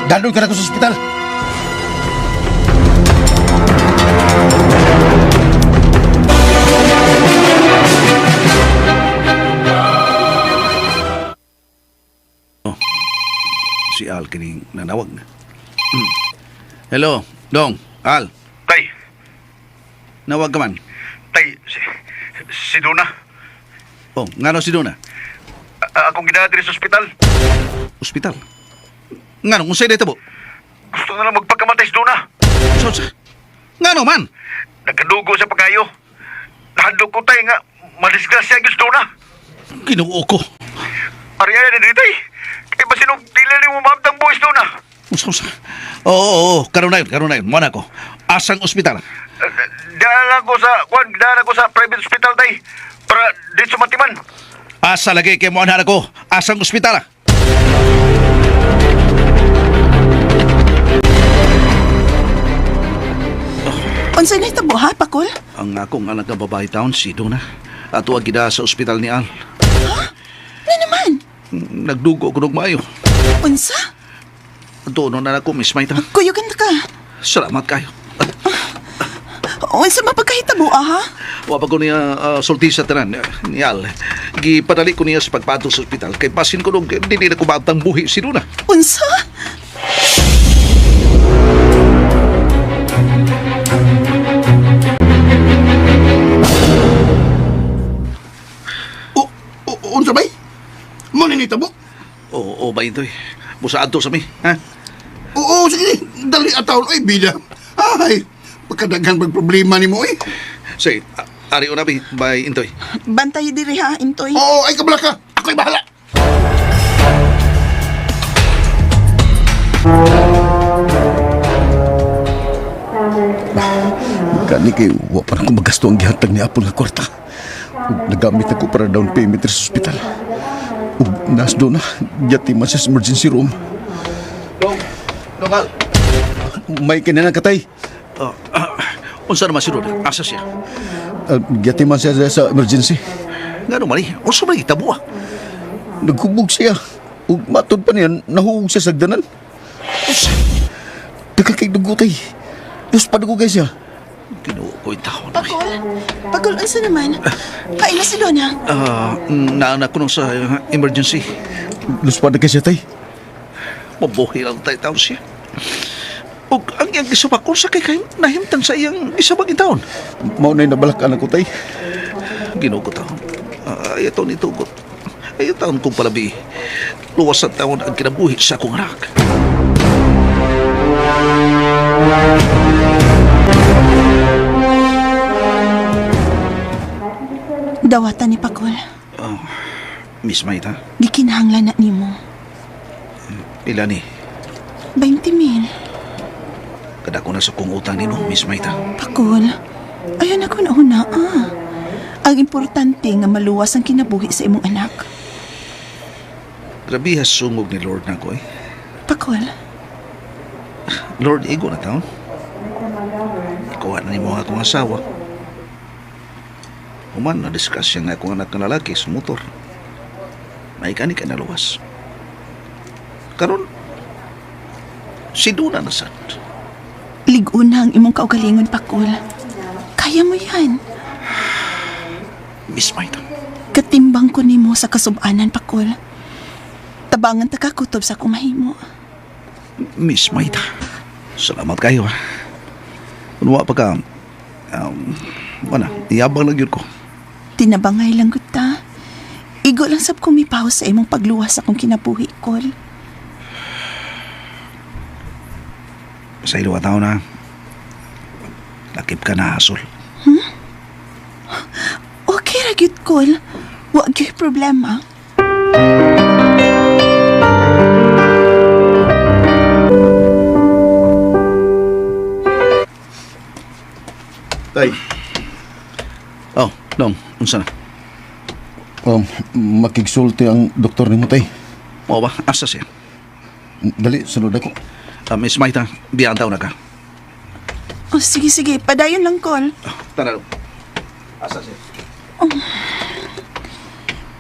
Dadon ka na ako sa ospital. Oh, si Al kining nanawag na. Hello, Dong, Al. Tay, Nawag ka man. tay, si Duna. Oh, ngano si Dona? Akong gidala diri sa ospital. Ospital. Ngano, kung sa'yo dito po? Gusto na lang magpagkamatay si Duna. So, sa... Ngano man? Nagkadugo sa pagayo. Nahadlok ko tay nga madisgrasya gyud si Duna. Kinuo ko. Ariya na diri tay. Kay basin og dili ni mo mahamtang buhis Duna. Usa, usa. Oo, oo, oo. Karon na yun, karon na yun. Muna ko. Asang ospital? Dala ko sa kwan, dala ko sa private hospital tay para dito matiman. Asa lagi kay mo ko. Asang ospital? Unsa na itabo ha, Pakol? Ang akong anak nga babae taon, si Donna. Ato ang gida sa ospital ni Al. Ano naman? Nagdugo ko og maayo. Unsa? Ato no na ako, Miss Maita. Kuyugan ta ka. Salamat kayo. Unsa mapagkahitabo ah, ha? Wa pa ko niya sulti sa tanan ni Al. Gipadali ko niya sa pagpadto sa ospital kay basin ko nung dili na ko maabtang buhi si Donna. Unsa? O, o, unsa bay? Mo ni nitabo? Oo, oo ba ito eh. Busa adto sa mi, ha? Oo, sige, dali ataon ay bida. Ay, pagkadaghan pag problema nimo eh. Say, ari una bi, bay Intoy. Bantay diri ha, Intoy. Oo, ay kabala ka. Ako'y bahala. Kani kay wa pa na ko magasto ang gihatag ni Apple nga kwarta. Ug nagamit ako para down payment sa ospital. Ug nas do na, yati man siya sa emergency room. Dong, dong Al. May kinana katay. Oh, unsa naman si Roda? Asa siya? Yati man siya sa emergency. Ngano man eh? Unsa man gitabo ah? Nagkubog siya. Ug matod pa niya, nahuog siya sa sagdanan. Unsa? Daghan kay dugo tay. Diyos padugo kay siya. Ginoo ko yung taon. Pakol? Pakol, unsa naman? Kain na si Donna. Naana ko nung sa emergency. Lus pa na kay siya tay. Mabuhi lang tayo taon siya. Ug ang iyang gisubak, unsa kay kay nahimtang sa iyang gisubak in taon. Mao na'y nabalakan ako tay. Ginoo ko taon. Ay, ito ni tugot. Ay, taon kong palabi. Luwas sa taon ang kinabuhi sa akong anak. Dawatan ni Pakol. Miss Maita, Gikinahanglan na nimo. pila ni? 20 mil. Kada ko na sa kong utang nino, Miss Maita. Pakol, ayun ako na una ah. Ang importante nga maluwas ang kinabuhi sa imong anak. Grabe has sungog ni Lord na ko eh. Pakol, Lord, igo na taon. Ikuha na ni mo ang akong asawa. Human, na-discuss siya nga akong anak nga lalaki sa motor. May kani ka naluwas. Karon, si Duna na sad. ligon na ang imong kaugalingon, Pakol. Kaya mo yan. Miss Maita, Katimbang ko nimo sa kasubanan, Pakol. Tabangan ta ka kutob sa akong mahimo. Miss Maita, salamat kayo ha. Kunwa pa ka, wala, iyabang lang yun ko. Tinabangay lang gud ta. Igo lang sab kumipaw sa imong pagluwas sa akong kinabuhi, Kol. Sa ilo tao na, lakip ka na hasol. gyud, Kol. Wa gyud problema. Tay. Oh, dong, unsa na? Oh, makigsulti ang doktor nimo, tay. Mao ba? Asa siya? Dali, sunod ako. Miss Maita, biyan taw na ka. Oh, sige, sige. Padayon lang, Kol. Tara. Asa siya?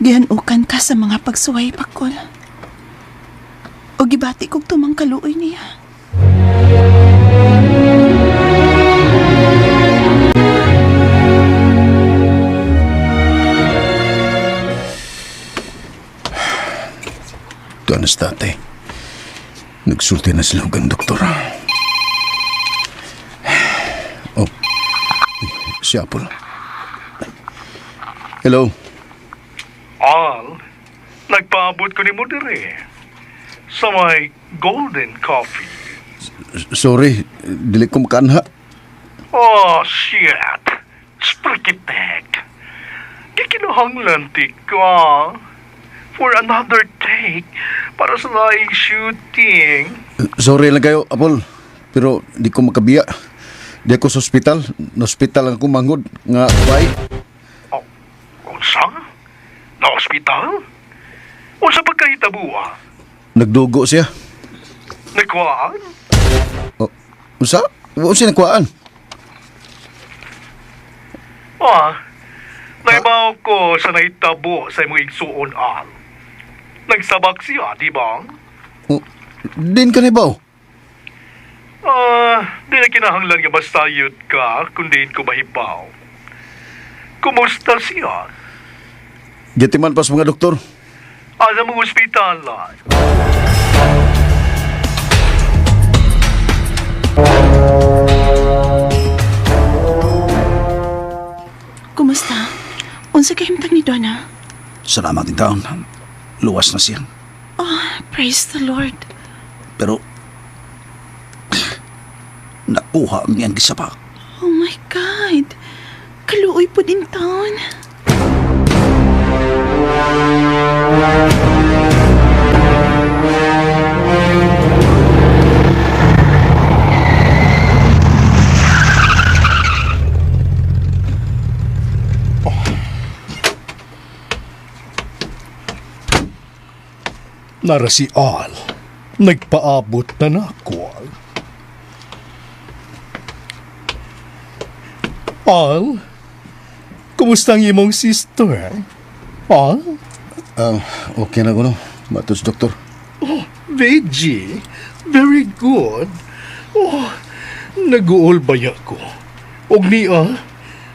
Gihanukan ka sa mga pagsuway, Pakol. O gibati kog tumang kaluoy niya. Tuan na sa tatay. Nagsulti na sila og ang doktor. Oh, Uy, si Apple. Hello. Al, nagpaabot ko ni mo dire. Sa may Golden Coffee. Sorry, dili ko makaanha. Oh, shit. Sprikitek. Gikinahanglan ti ka. For another take para sa laing shooting. Sorry lang kayo, Apple. Pero di ko makabiya. Di ako sa ospital. Na ospital lang ako mangod nga bay. Oh, unsa? Na ospital? Unsa pagkahitabuha? Nagdugo siya. Nagkuhaan? Oh, unsa? Unsa nakuhaan? Ah, naibaw ko sa nahitabo sa imong igsuon, Al. Nagsabak siya, di ba? Oh, din ka ni baw. Ah, di na kinahanglan nga masayod ka kundi ko mahibaw. Kumusta siya? Gitiman pa sa mga doktor. Asa mong ospital, ah? Kumusta? Unsa kay himtang ni Donna? Salamat din taon. Luwas na siya. Oh, praise the Lord. Pero nakuha ang iyang gisapa. Oh my God. Kaluoy po din taon. Nara si Al. Nagpaabot na nako. Al, kumusta ang imong sister? Al? Ah, okay na ko no. Matos doktor. Oh, Veggie. Very good. Oh, nag-uol baya ko. Og niya,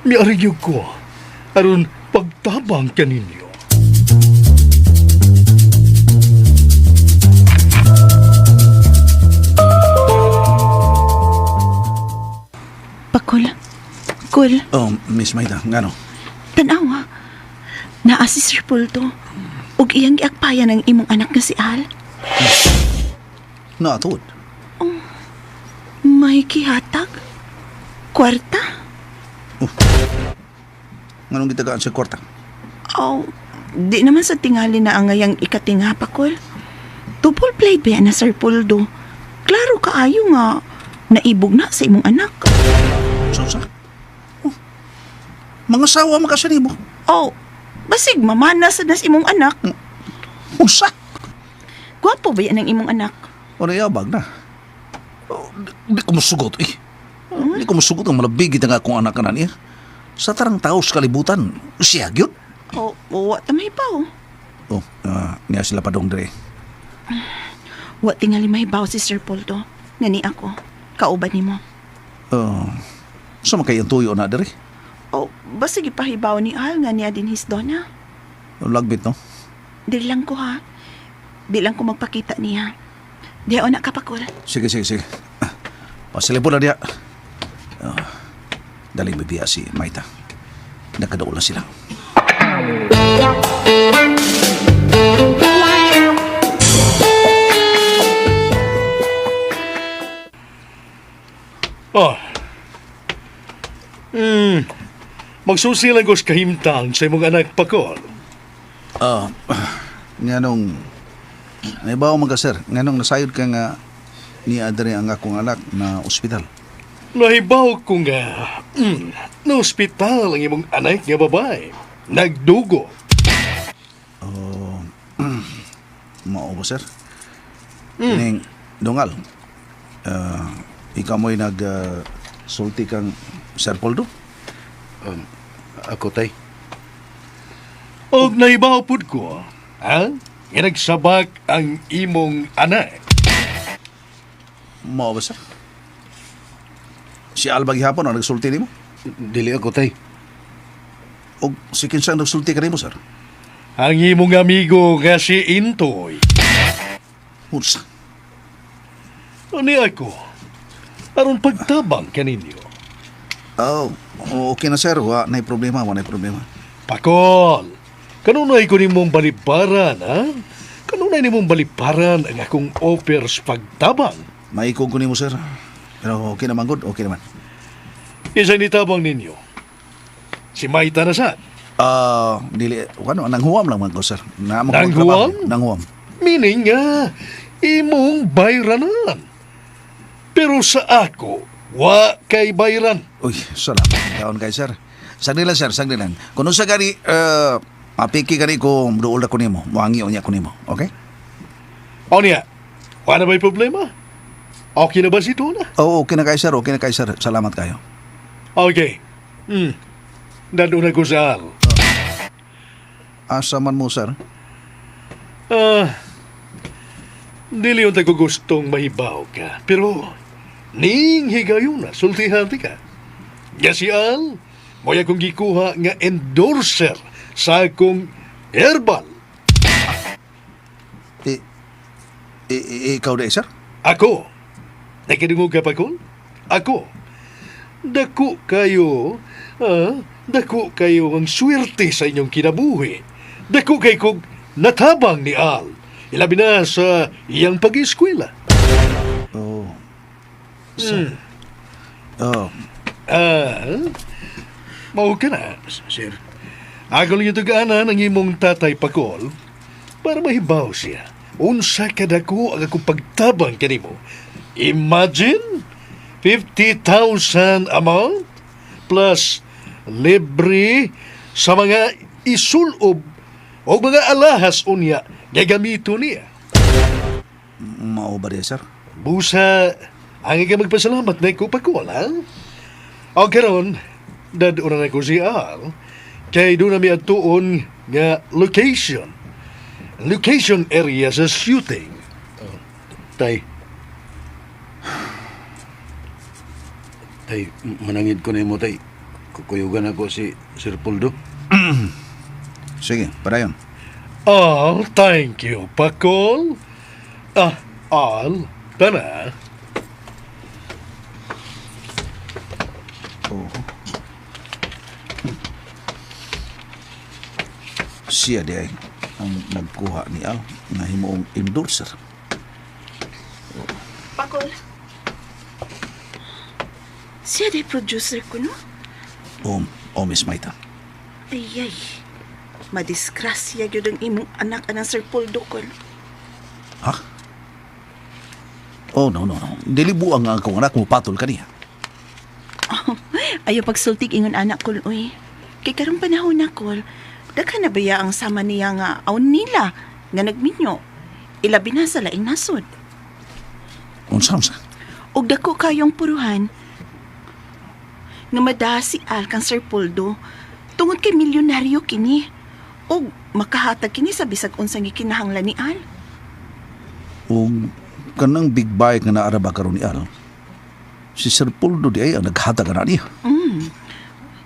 miarigyo ko. Aron pagtabang kaninyo. Pakol. Kol, Oh, Miss Maida, ngano? tanawa. Naa si Sir Pulto. Ug iyang giakpayan ang imong anak nga si Al. Naatod. May kihatag? Kwarta? Nganong gitagaan sa kwarta? Oh, di naman sa tingali na ang ngayang ikatinga, Pakol. Double played ba yan na Sir Puldo? Klaro kaayo nga naibog na sa imong anak. So, sa? Oh, mga sawa makasanibo. Oh, basig mamana sa nas imong anak. Unsa? Gwapo ba yan ang imong anak? Ano yabag na? Oh, di ko musugot eh. Di ko musugot ang malabigit ang akong anak na niya. Sa tarang tao sa kalibutan, siya gyud. Oh, wa ta mahibaw. Oh, niya sila padong dire. Wa tingali mahibaw si Sir Poldo. Ngani ako. Kauban nimo. Oh, sa man kay ang tuyo na dire? Oh, basig ipahibaw ni Al nga niya din his dona. Lagbit no? Dili lang ko ha. Di lang ko magpakita niya. Di ako na kapakol. Sige, sige, sige. Pasilipon na diya. Oh, daling bibiya si Maita. Nagkadaol na sila. Ah. Magsusi lang ko sa kahimtang sa imong anak Pakol. Ah, nganong naibaw man ka sir, nganong nasayod ka nga ni adre ang akong anak na ospital. Nahibaw ko nga, na ospital ang imong anak nga babae. Nagdugo. Mao ba sir? Kining dungal. Ah, ikaw mo'y nag sulti kang Sir Poldo? Ako, tay. Og nahibaw pud ko, ha? Nga nagsabak ang imong anak. Mao ba sir? Si Alba gihapon ang nagsulti nimo? Dili ako, tay. O si kinsa ang nagsulti kanimo sir? Ang imong amigo nga si Intoy. Unsa? Ani ako, aron pagtabang kaninyo. Oh, okay na sir, wa nay problema, wa nay problema. Pakol, kanunay ko nimong balibaran, ha? Kanunay nimong balibaran ang akong offer sa pagtabang. Maikog ko nimo sir. Pero okay naman good, okay naman. Isa nitabang ninyo. Si Maita na sad. Ah, dili ano, nanghuwam lang man ko sir. Na mo Nanghuwam? Nanghuwam. Meaning nga, imong bayranan. Pero sa ako, wa kay bayran. Uy, salamat. Taon kay sir. Sagli lang sir, sagli lang. Kung unsa gani mapiki gani ko duol na ko nimo, moangi unya ko nimo, okay? O niya, wa na ba'y problema? Okay na ba si Tona? Oo, okay na kay sir, okay na kay sir. Salamat kayo. Okay. Nandun na ko sa Al. Asa man mo sir? Ah, dili yung tago gustong mahibaw ka. Pero, ning higayon na, sultihan ti ka. Nga si Al, mo'y akong gikuha nga endorser sa akong herbal. I, ikaw di sir? Ako, nakidungog ka pa kon? Ako, dako kayo, dako kayo ang swerte sa inyong kinabuhi. Dako kay kog natabang ni Al. Ilabi na sa iyang pag-eskwela. Oo. Sir. Oh, Ah, mao ka na. Sir. Ako lang yung tugaanan ang imong tatay Pakol para mahibaw siya. Unsa kadako ang akong pagtabang kanimo. Imagine, 50,000 a month plus libre sa mga isulob o mga alahas unya nga gamito niya. mao ba di sir? Busa, ang ika magpasalamat na ko Pakol, ha? O karon, daduna na ko si Al, kay doon na mi adtuon nga location. Location area sa shooting. Tay. Tay, manangid ko na mo, tay. Kukuyugan ako si Sir Poldo. Sige, padayon. Al, thank you, Pakol. Ah, Al, tana. Oo. Siya di ay ang nagkuha ni Al na himuong endorser. Pakol. Siya day producer ko, no? O, o Miss Maita. Ay, ay. Madisgrasya gyud ang imong anak anang Sir Poldo kol. Ha? Oh, no, no, no. Dili buang ang akong anak mo patol kaniya. Ayaw pagsultig ingon anak kol, uy. Kay karong panahon na kol, daghan na baya ang sama niya nga aon nila nga nagminyo. Ilabi na sa laing nasod. Unsa, unsa? Og dako kayong puruhan nga madaha si Al kang Sir Poldo tungod kay milyonaryo kini og makahatag kini sa bisag unsang gikinahanglan ni Al. O kanang big bike nga naara ba karon ni Al? Si Sir Poldo di ay ang naghatag na niya.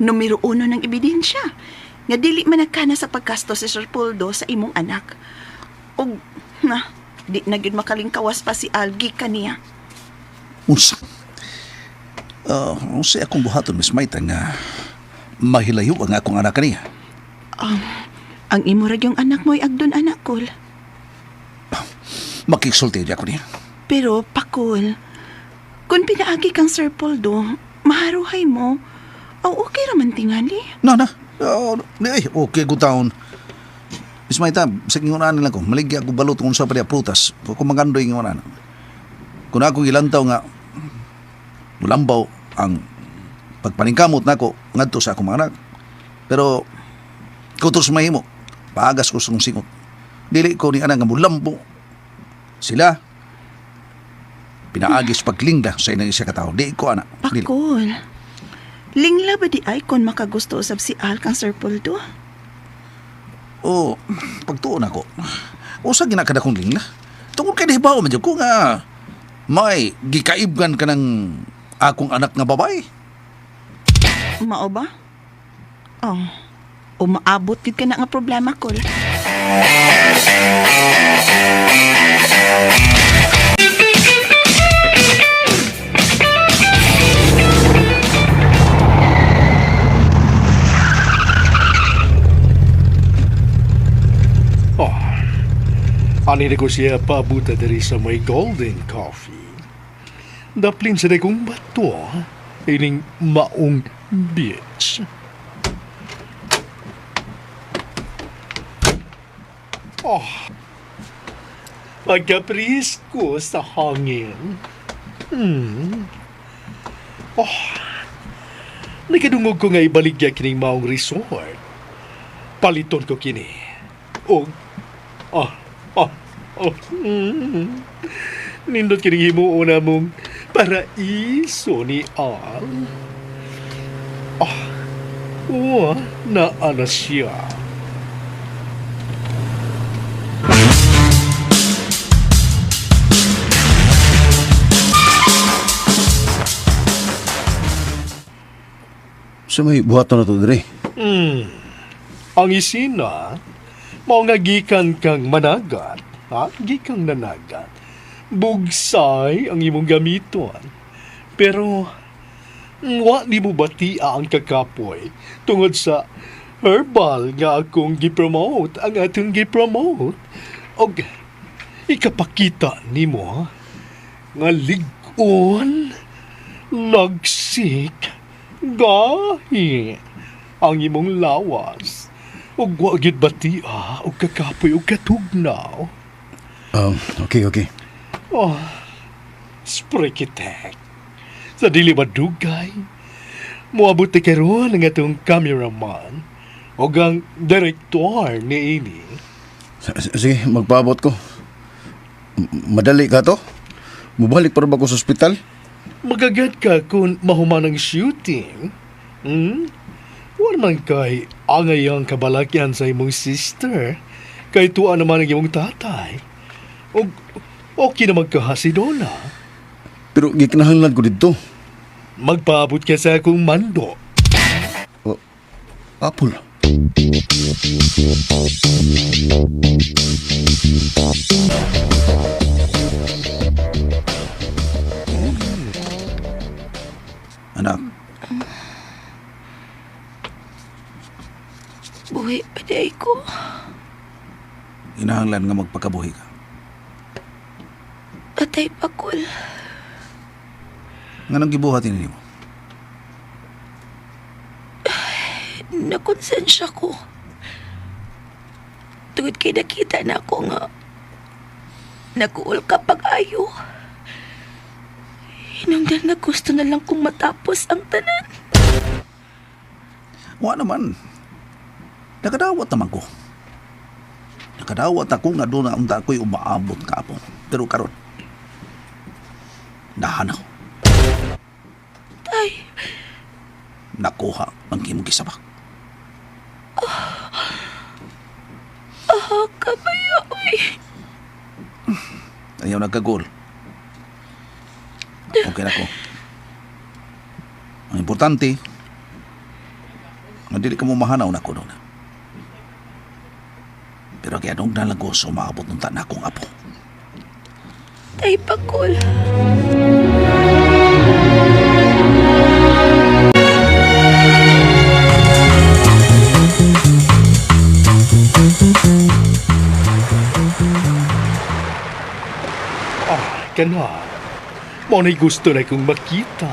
Numero uno ng ebidensya nga dili man nagkana sa pagkasto si Sir Poldo sa imong anak. Og na di na gyud makalingkawas pa si Al gikan niya. Unsa? Unsa akong buhaton, Miss Maita, nga mahilayo ang akong anak kaniya. Ang imo ra gyung anak mo'y agdon anak kol. Makiksulti di ako niya. Pero pakol, kung pinaagi kang Sir Poldo, maharuhay mo. Oh, okay raman tingali. Na, na. Oh, eh, okay ko taon. Miss Maita, sa kingunaan nila ko, maligya ako balot kung sa pa prutas. Kung magandoy ingunan. Kung ako gilantaw nga, mulambaw ang pagpaningkamot nako ngadto sa akong mga anak. Pero kutos mahimo, paagas ko sa kong singot. Dili ko ni ana nga mulambo. Sila pinaagis paglingda sa inang isa ka tawo. Di ko ana. Dili. Pakol. Lingla ba di ay kon makagusto usab si Al kang Sir Poldo? O, pagtuon ako. Usa ginakada kong lingla. Tungod kay nahibaw man jud ko nga may gikaibgan ka ng akong anak nga babae. Mao ba? Oh. Umaabot gid ka na nga problema kol. Oh, ani na ko siya paabuta diri sa may golden coffee. Daplin sa kong bato, ining maong beach. Oh, pagkaprisko sa hangin. Hmm. Oh, nakadungog ko nga ibaligya kining maong resort. Paliton ko kini. Og Ah, ah, oh. Nindot kining himuon namong paraiso ni Al. Ah, wa na ana siya. Sa may buhaton na to dire. Hmm. Ang isina, mao nga gikan kang managat, ha? Gikan nanagat. Bugsay ang imong gamiton. Pero, wa nimo batia ang kakapoy tungod sa herbal nga akong gipromote, ang atong gipromote. Og ikapakita nimo nga lig-on, lagsik, gahi ang imong lawas. Ug wa gyud batia og kakapoy og katugnaw. Okay, okay. Oh, sprekitek. Sa dili madugay, moabot ni karon ang atong cameraman ug ang direktor niini. Sige, magpaabot ko. Madali ka to? Mubalik para ba ko sa ospital? Magagad ka kung mahuman ang shooting. Hmm? Wala man kay angay ang kabalakyan sa imong sister. Kay tuwa naman ang imong tatay. Og okay naman ka ha si Donna. Pero gikinahanglan ko dito. Magpaabot ka sa akong mando. Oh, Apple. Anak, Buhi pa di ay ko. inahanglan nga magpakabuhi ka. Tatay Pakol. Nganong gibuhat ini nimo? Nakonsensya ko. Tungod kay nakita na ako nga naguol ka pag-ayo. Hinungdan na gusto na lang kong matapos ang tanan. Wa naman. Nakadawat naman ko. Nakadawat ako nga doon na unta ako'y umaabot ka po. Pero karon, nahanaw. Tay, Nakuha ang imong gisabak. ah, kabaya, uy. Ayaw nagkagol. Okay na ko. Ang importante, nga dili ka mo mahanaw na ko doon. Pero kaya nung nalang ko sa umaabot ng tanak kong apo. Tay Pakol. Ah, kana. Mao na'y gusto na kong makita.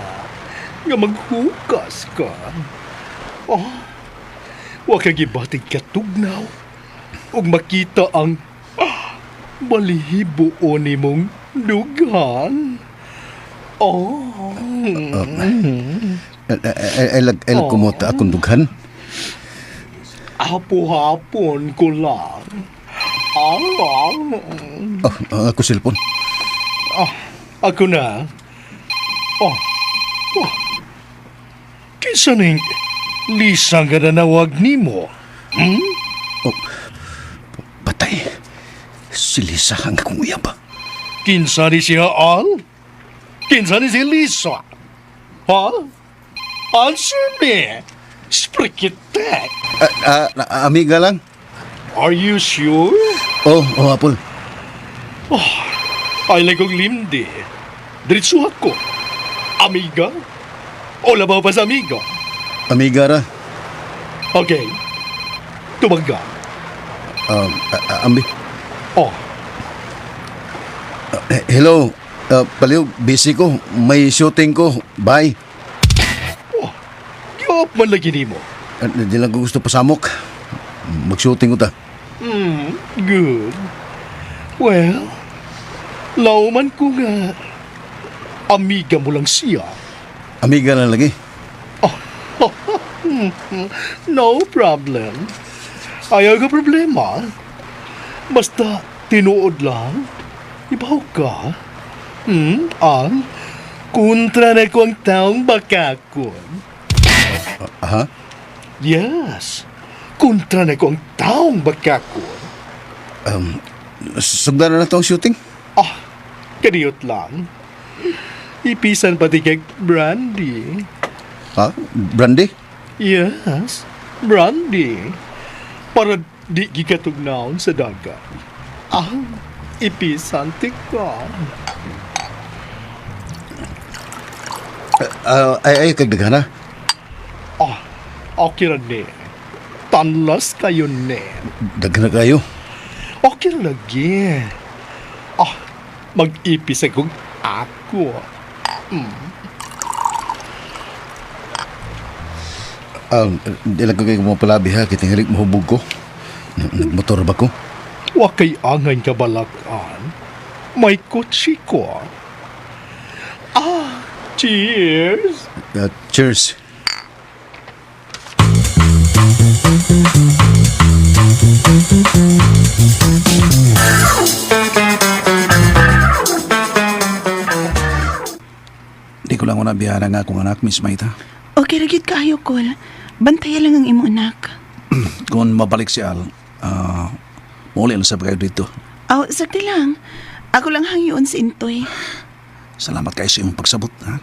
Nga maghukas ka. Oh, wa ka gibatig katugnaw ug makita ang balihibo nimong dughan. Oh. Ay, ay, kumota akong dughan. Hapo-hapon ko lang. Ah, ah. Oh, ako cellphone. Ah, ako na. Oh. Oh. Kinsa ning Lisa nga nanawag nimo? Hmm? Oh, patay. Si Lisa ang akong uyab. Kinsa ni siya, Al? Kinsa ni si Lisa? Ha? Answer me. Sprich it. Amiga lang. Are you sure? Oh, Apol. Oh, ay lang kong limdi. Diretso ako. Amiga? O labaw pa sa amiga? Amiga ra. Okay. Tumangga. Ambi. Oh. Hello. Paliw, busy ko. May shooting ko. Bye. Oh, giop man lagi nimo. Di lang ko gusto pasamok. Mag-shooting ko ta. Good. Well, lauman ko nga, amiga mo lang siya. Amiga na lagi. Oh, no problem. Ayaw ka problema. Basta tinuod lang, ibaw ka. Ang kontra na ko ang taong bakakon. Ha? Yes. Kontra na ko ang taong bakakon. Sugdan na na ang shooting? Ah, kadiyot lang. Ipisan pati kay brandy. Ha? Brandy? Yes, brandy. Para di gikatugnaon sa dagat. Ah, ipisan ti ka. Ay, ay, kagdaghan na. Ah, okay ra ni. Tanlas kayo ni. Daghan na kayo. Okay ra lagi. Ah, mag-ipis akong ako. Di lang ko kayo mapalabi ha. Kitingirik mahubog ko. Nagmotor ba ko? Wa kay angay kabalakan. May kotse ko. Ah, cheers! Cheers. Di ko lang una biyara nga akong anak, Miss Maita. Okay ra gyud kaayo, Kol. Bantayan lang ang imong anak. Kung mabalik si Al, muli lang sa kayo dito. Aw, sakti lang. Ako lang hangyoon si Intoy. Salamat kayo sa imong pagsabot, ha?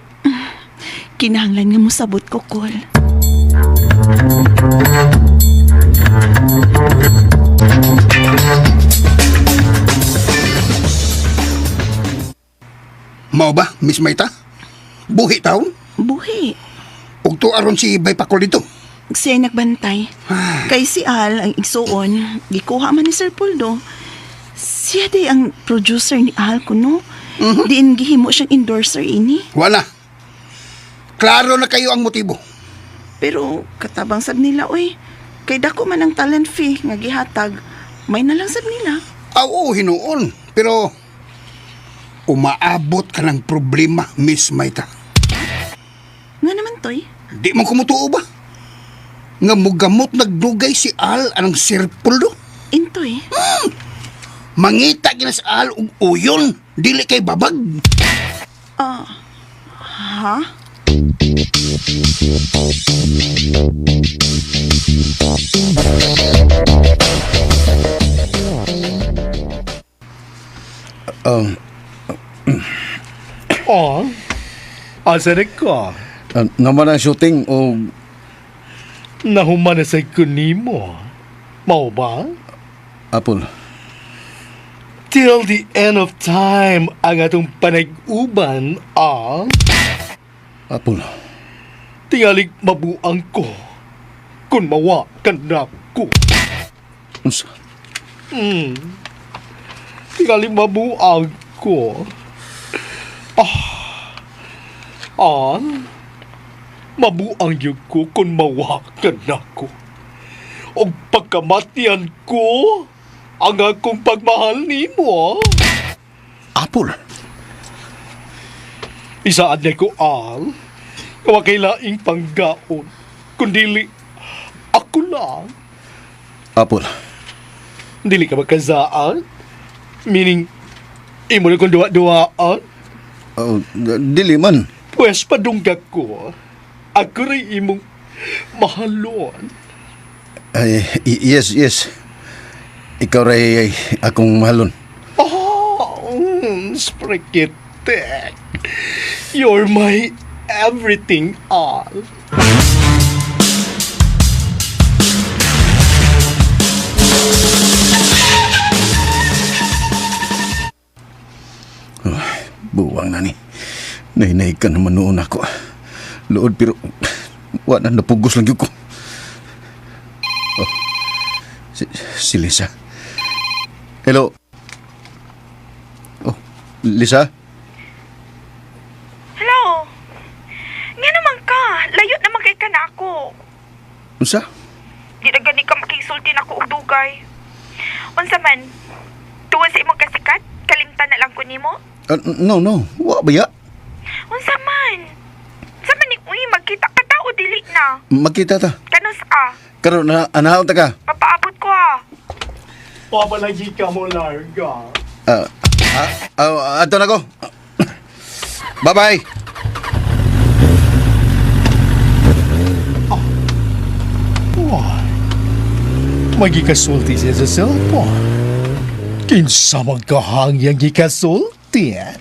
Kinahanglan nga mosabot ko, Kol. Mao ba, Miss Maita? Buhi taon? Buhi. Ug to aron si Bay Pakol dito. Siya nagbantay. Kay si Al, ang igsuon, gikuha man ni Sir Poldo. Siya day ang producer ni Al kuno. Diin gihimo siyang endorser ini. Wala. Klaro na kayo ang motibo. Pero katabang sab nila, oy. Kay dako man ang talent fee nga gihatag, may na lang sab nila. Aw, oo, hinuon. Pero umaabot ka ng problema, Miss Maita. Nga naman, Toy. Di man kumutuo ba? Nga mugamot nagdugay si Al anang Sir Poldo? Intoy. Mangita gina si Al og uyon, dili kay babag. Ah, ha? Oh, asa na ka? Naman ang shooting o Nahuman na sa kunimo. Mao ba? Apple. Till the end of time ang atong panag-uban ang Apple. Tingalig mabuang ko. Kung mawa ka na ko. Unsa? Tingalig mabuang ko. Ah. Ah. Mabuang yun ko kung mawakan ako. Og pagkamatian ko, ang akong pagmahal nimo. Apple. Isaad na ko, Al. Wa kay laing panggaon. Kundili, ako lang. Apple. Dili ka magkasaan? Meaning, imo na kong duwa-duwaan? Oh, dili man. Pwes padunggag ko. Ako rin imong mahalon. Ay, yes, yes. Ikaw ray ay akong mahalon. Oh, sprekitek. You're my everything all. Buwang na ni. Nahinay ka naman noon ako. Lood pero wa na napugos lang yun ko. Oh, si Lisa. Hello. Oh, Lisa? Hello? Nga naman ka, layo naman kay ka na ako. Unsa? Di na gani ka makisulti na ko og dugay. Unsa man, tuwa sa imong kasikat, kalimtan na lang ko nimo. Ah, no, no. Wa ba ya? Unsa man? Unsa man ni uy, magkita ka ta o dili na? Makita ta. Kanus ah, Karon na anaon ta ka. papaabot ko ah. Pabalagi ka mo, larga. Ah, ato na ko. Bye-bye. Why? Magikasulti siya sa cellphone. Kinsa magkahangyang gikasulti, eh?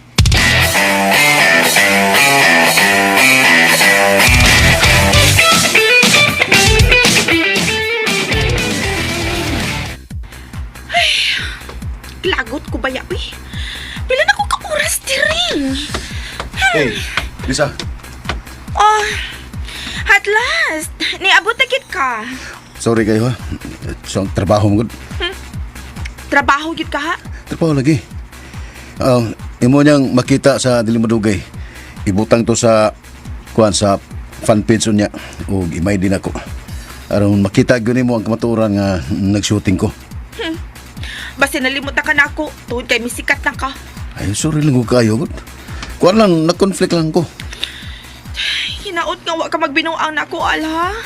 Lagot ko ba ya, uy? Pila na ko ka oras diri. Hey, Lisa. Oh, at last, niabot na gid ka. Sorry kayo ha. So, ang trabaho mo gud. Trabaho gid ka ha? Trabaho lagi. Imo niyang makita sa dili madugay. Ibutang to sa kuan sa fan page niya ug imay din ako. Aron makita gyud nimo ang kamatuoran nga nag-shooting ko. Basta nalimot na ka na ako, tuhod kay misikat na ka. Ay, sorry lang ko kayo. gud. Kuan lang, nag-conflict lang ko. Hinaot nga wa ka magbinuang na ako, ala.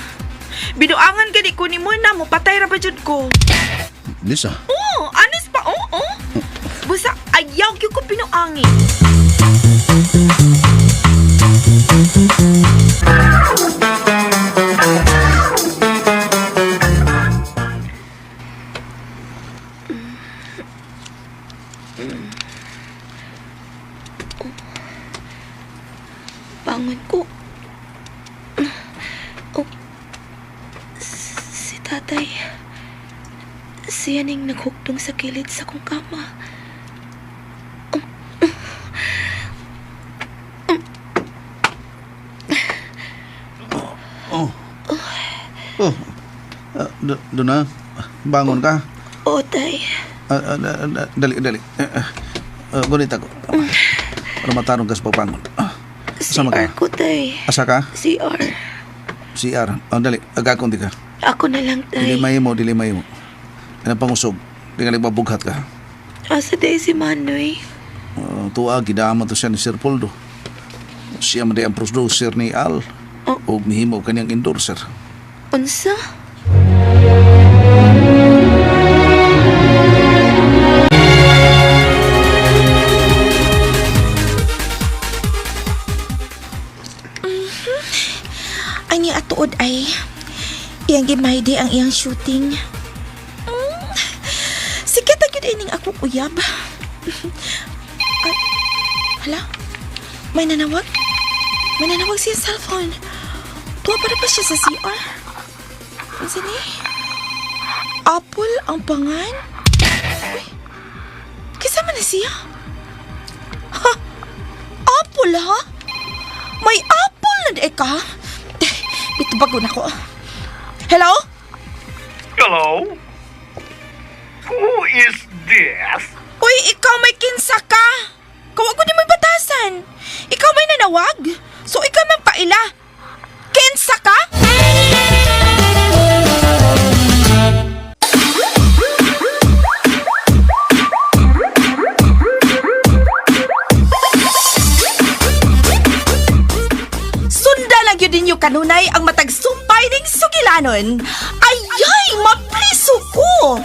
Binuangan gani ko nimo na mo patay ra ba jud ko. Lisa, Oo, honest pa, oo. Basta ayaw gyud ko binuangi. Bangon ko. Oh, si tatay. Siya ning naghugtong sa kilid sa kong kama. Oh. Doon na. Bangon ka. Oo, tay. Ah, dali, dali. Gunit ako. Para matanong ka sa pagbangon. Sama ka? CR ko, tay. Asa ka? CR. CR. Oh, dali. Agakon di ka. Ako na lang, Dili tay. mahimo, dili mahimo. Ano pangusog? Di ka bughat ka. Asa day si Manoy? Tuwa, gidama to siya ni Sir Poldo. Siya man di ang producer ni Al. Oh. O mihimo kanyang endorser. Unsa? Ay ni atuod ay iyang gimaydi ang iyang shooting. Sige ta gyud ining akong uyab. Ay, hala. May nanawag? May nanawag siya sa cellphone. Tuwa para pa siya sa CR. Unsa ni? Apple ang pangan? Uy, kinsa man na siya? Ha? Apple ha? May apple na di ka? Ito bago na ko. Hello? Hello? Who is this? Uy, ikaw may kinsa ka. Kawa ko di may batasan. Ikaw may nanawag. So ikaw man paila. Kinsa Kinsa ka? Sunda lang yun ninyo kanunay ang matag sumpay ning sugilanon. Ayay, mapriso ko!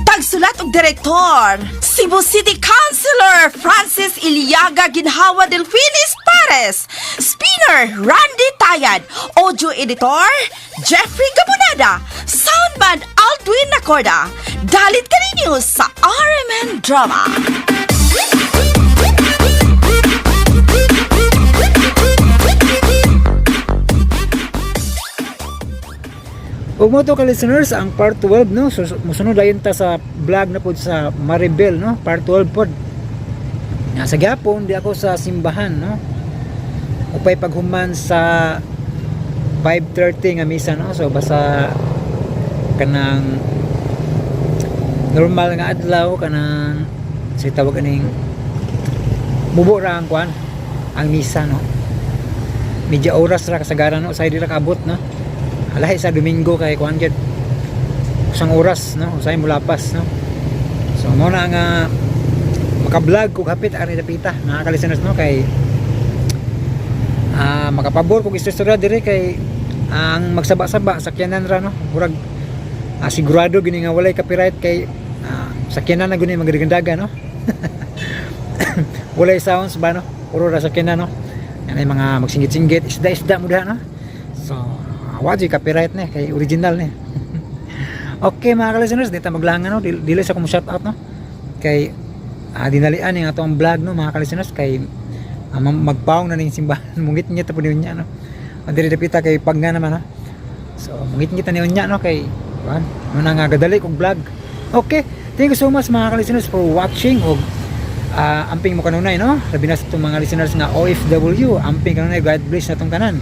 Tagsulat og direktor, Cebu City Councilor Francis Iliaga Ginhawa Delfinis Pares, Spinner Randy Tayad, Audio Editor Jeffrey Gabunada, Soundman Aldwin Nacorda. Dalit kaninyo sa RMN Drama. Ug mo to ka listeners ang part 12, no. So musunod dayon ta sa vlog na pod sa Maribel, no, part 12 pod. Nga sa gyapon di ako sa simbahan, no. Upay paghuman sa 5:30 nga misa, no. So basta kanang normal nga adlaw, kanang si tawag aning mubo ra ang kuan, ang misa, no. Medya oras ra kasagaran, no, sa di ra kaabot, no. Alahi sa Domingo kay kuan gyud, usang oras, no, usay mulapas, no. So mo na nga maka-vlog kog hapit ani dapita, mga ka-listeners, no, kay makapabor kog istorya dire kay ang magsaba-saba sakyanan ra, no. Murag sigurado gini nga walay copyright kay sakyanan na guni magdagandaga, no. Walay sounds ba, no, puro ra sakyanan, no. Yan ay mga magsingit-singgit, isda-isda mo diha, no. So wa jud copyright ni kay original ni. Okay mga ka-listeners, dito maglangan, no. Dili sa kong shout out, no, kay dinalian ni ato ang vlog, no, mga ka-listeners, kay magpaong na ning simbahan. Mungit-ngit po niya, no. Ang diri dapita kay pag nga naman, no. So mungit-ngit na niya, no, kay kuan mo na nga gadali kog vlog. Okay, thank you so much mga ka-listeners for watching og amping mo kanunay, no. Labi na sa itong mga listeners nga OFW, amping kanunay, God bless na itong tanan.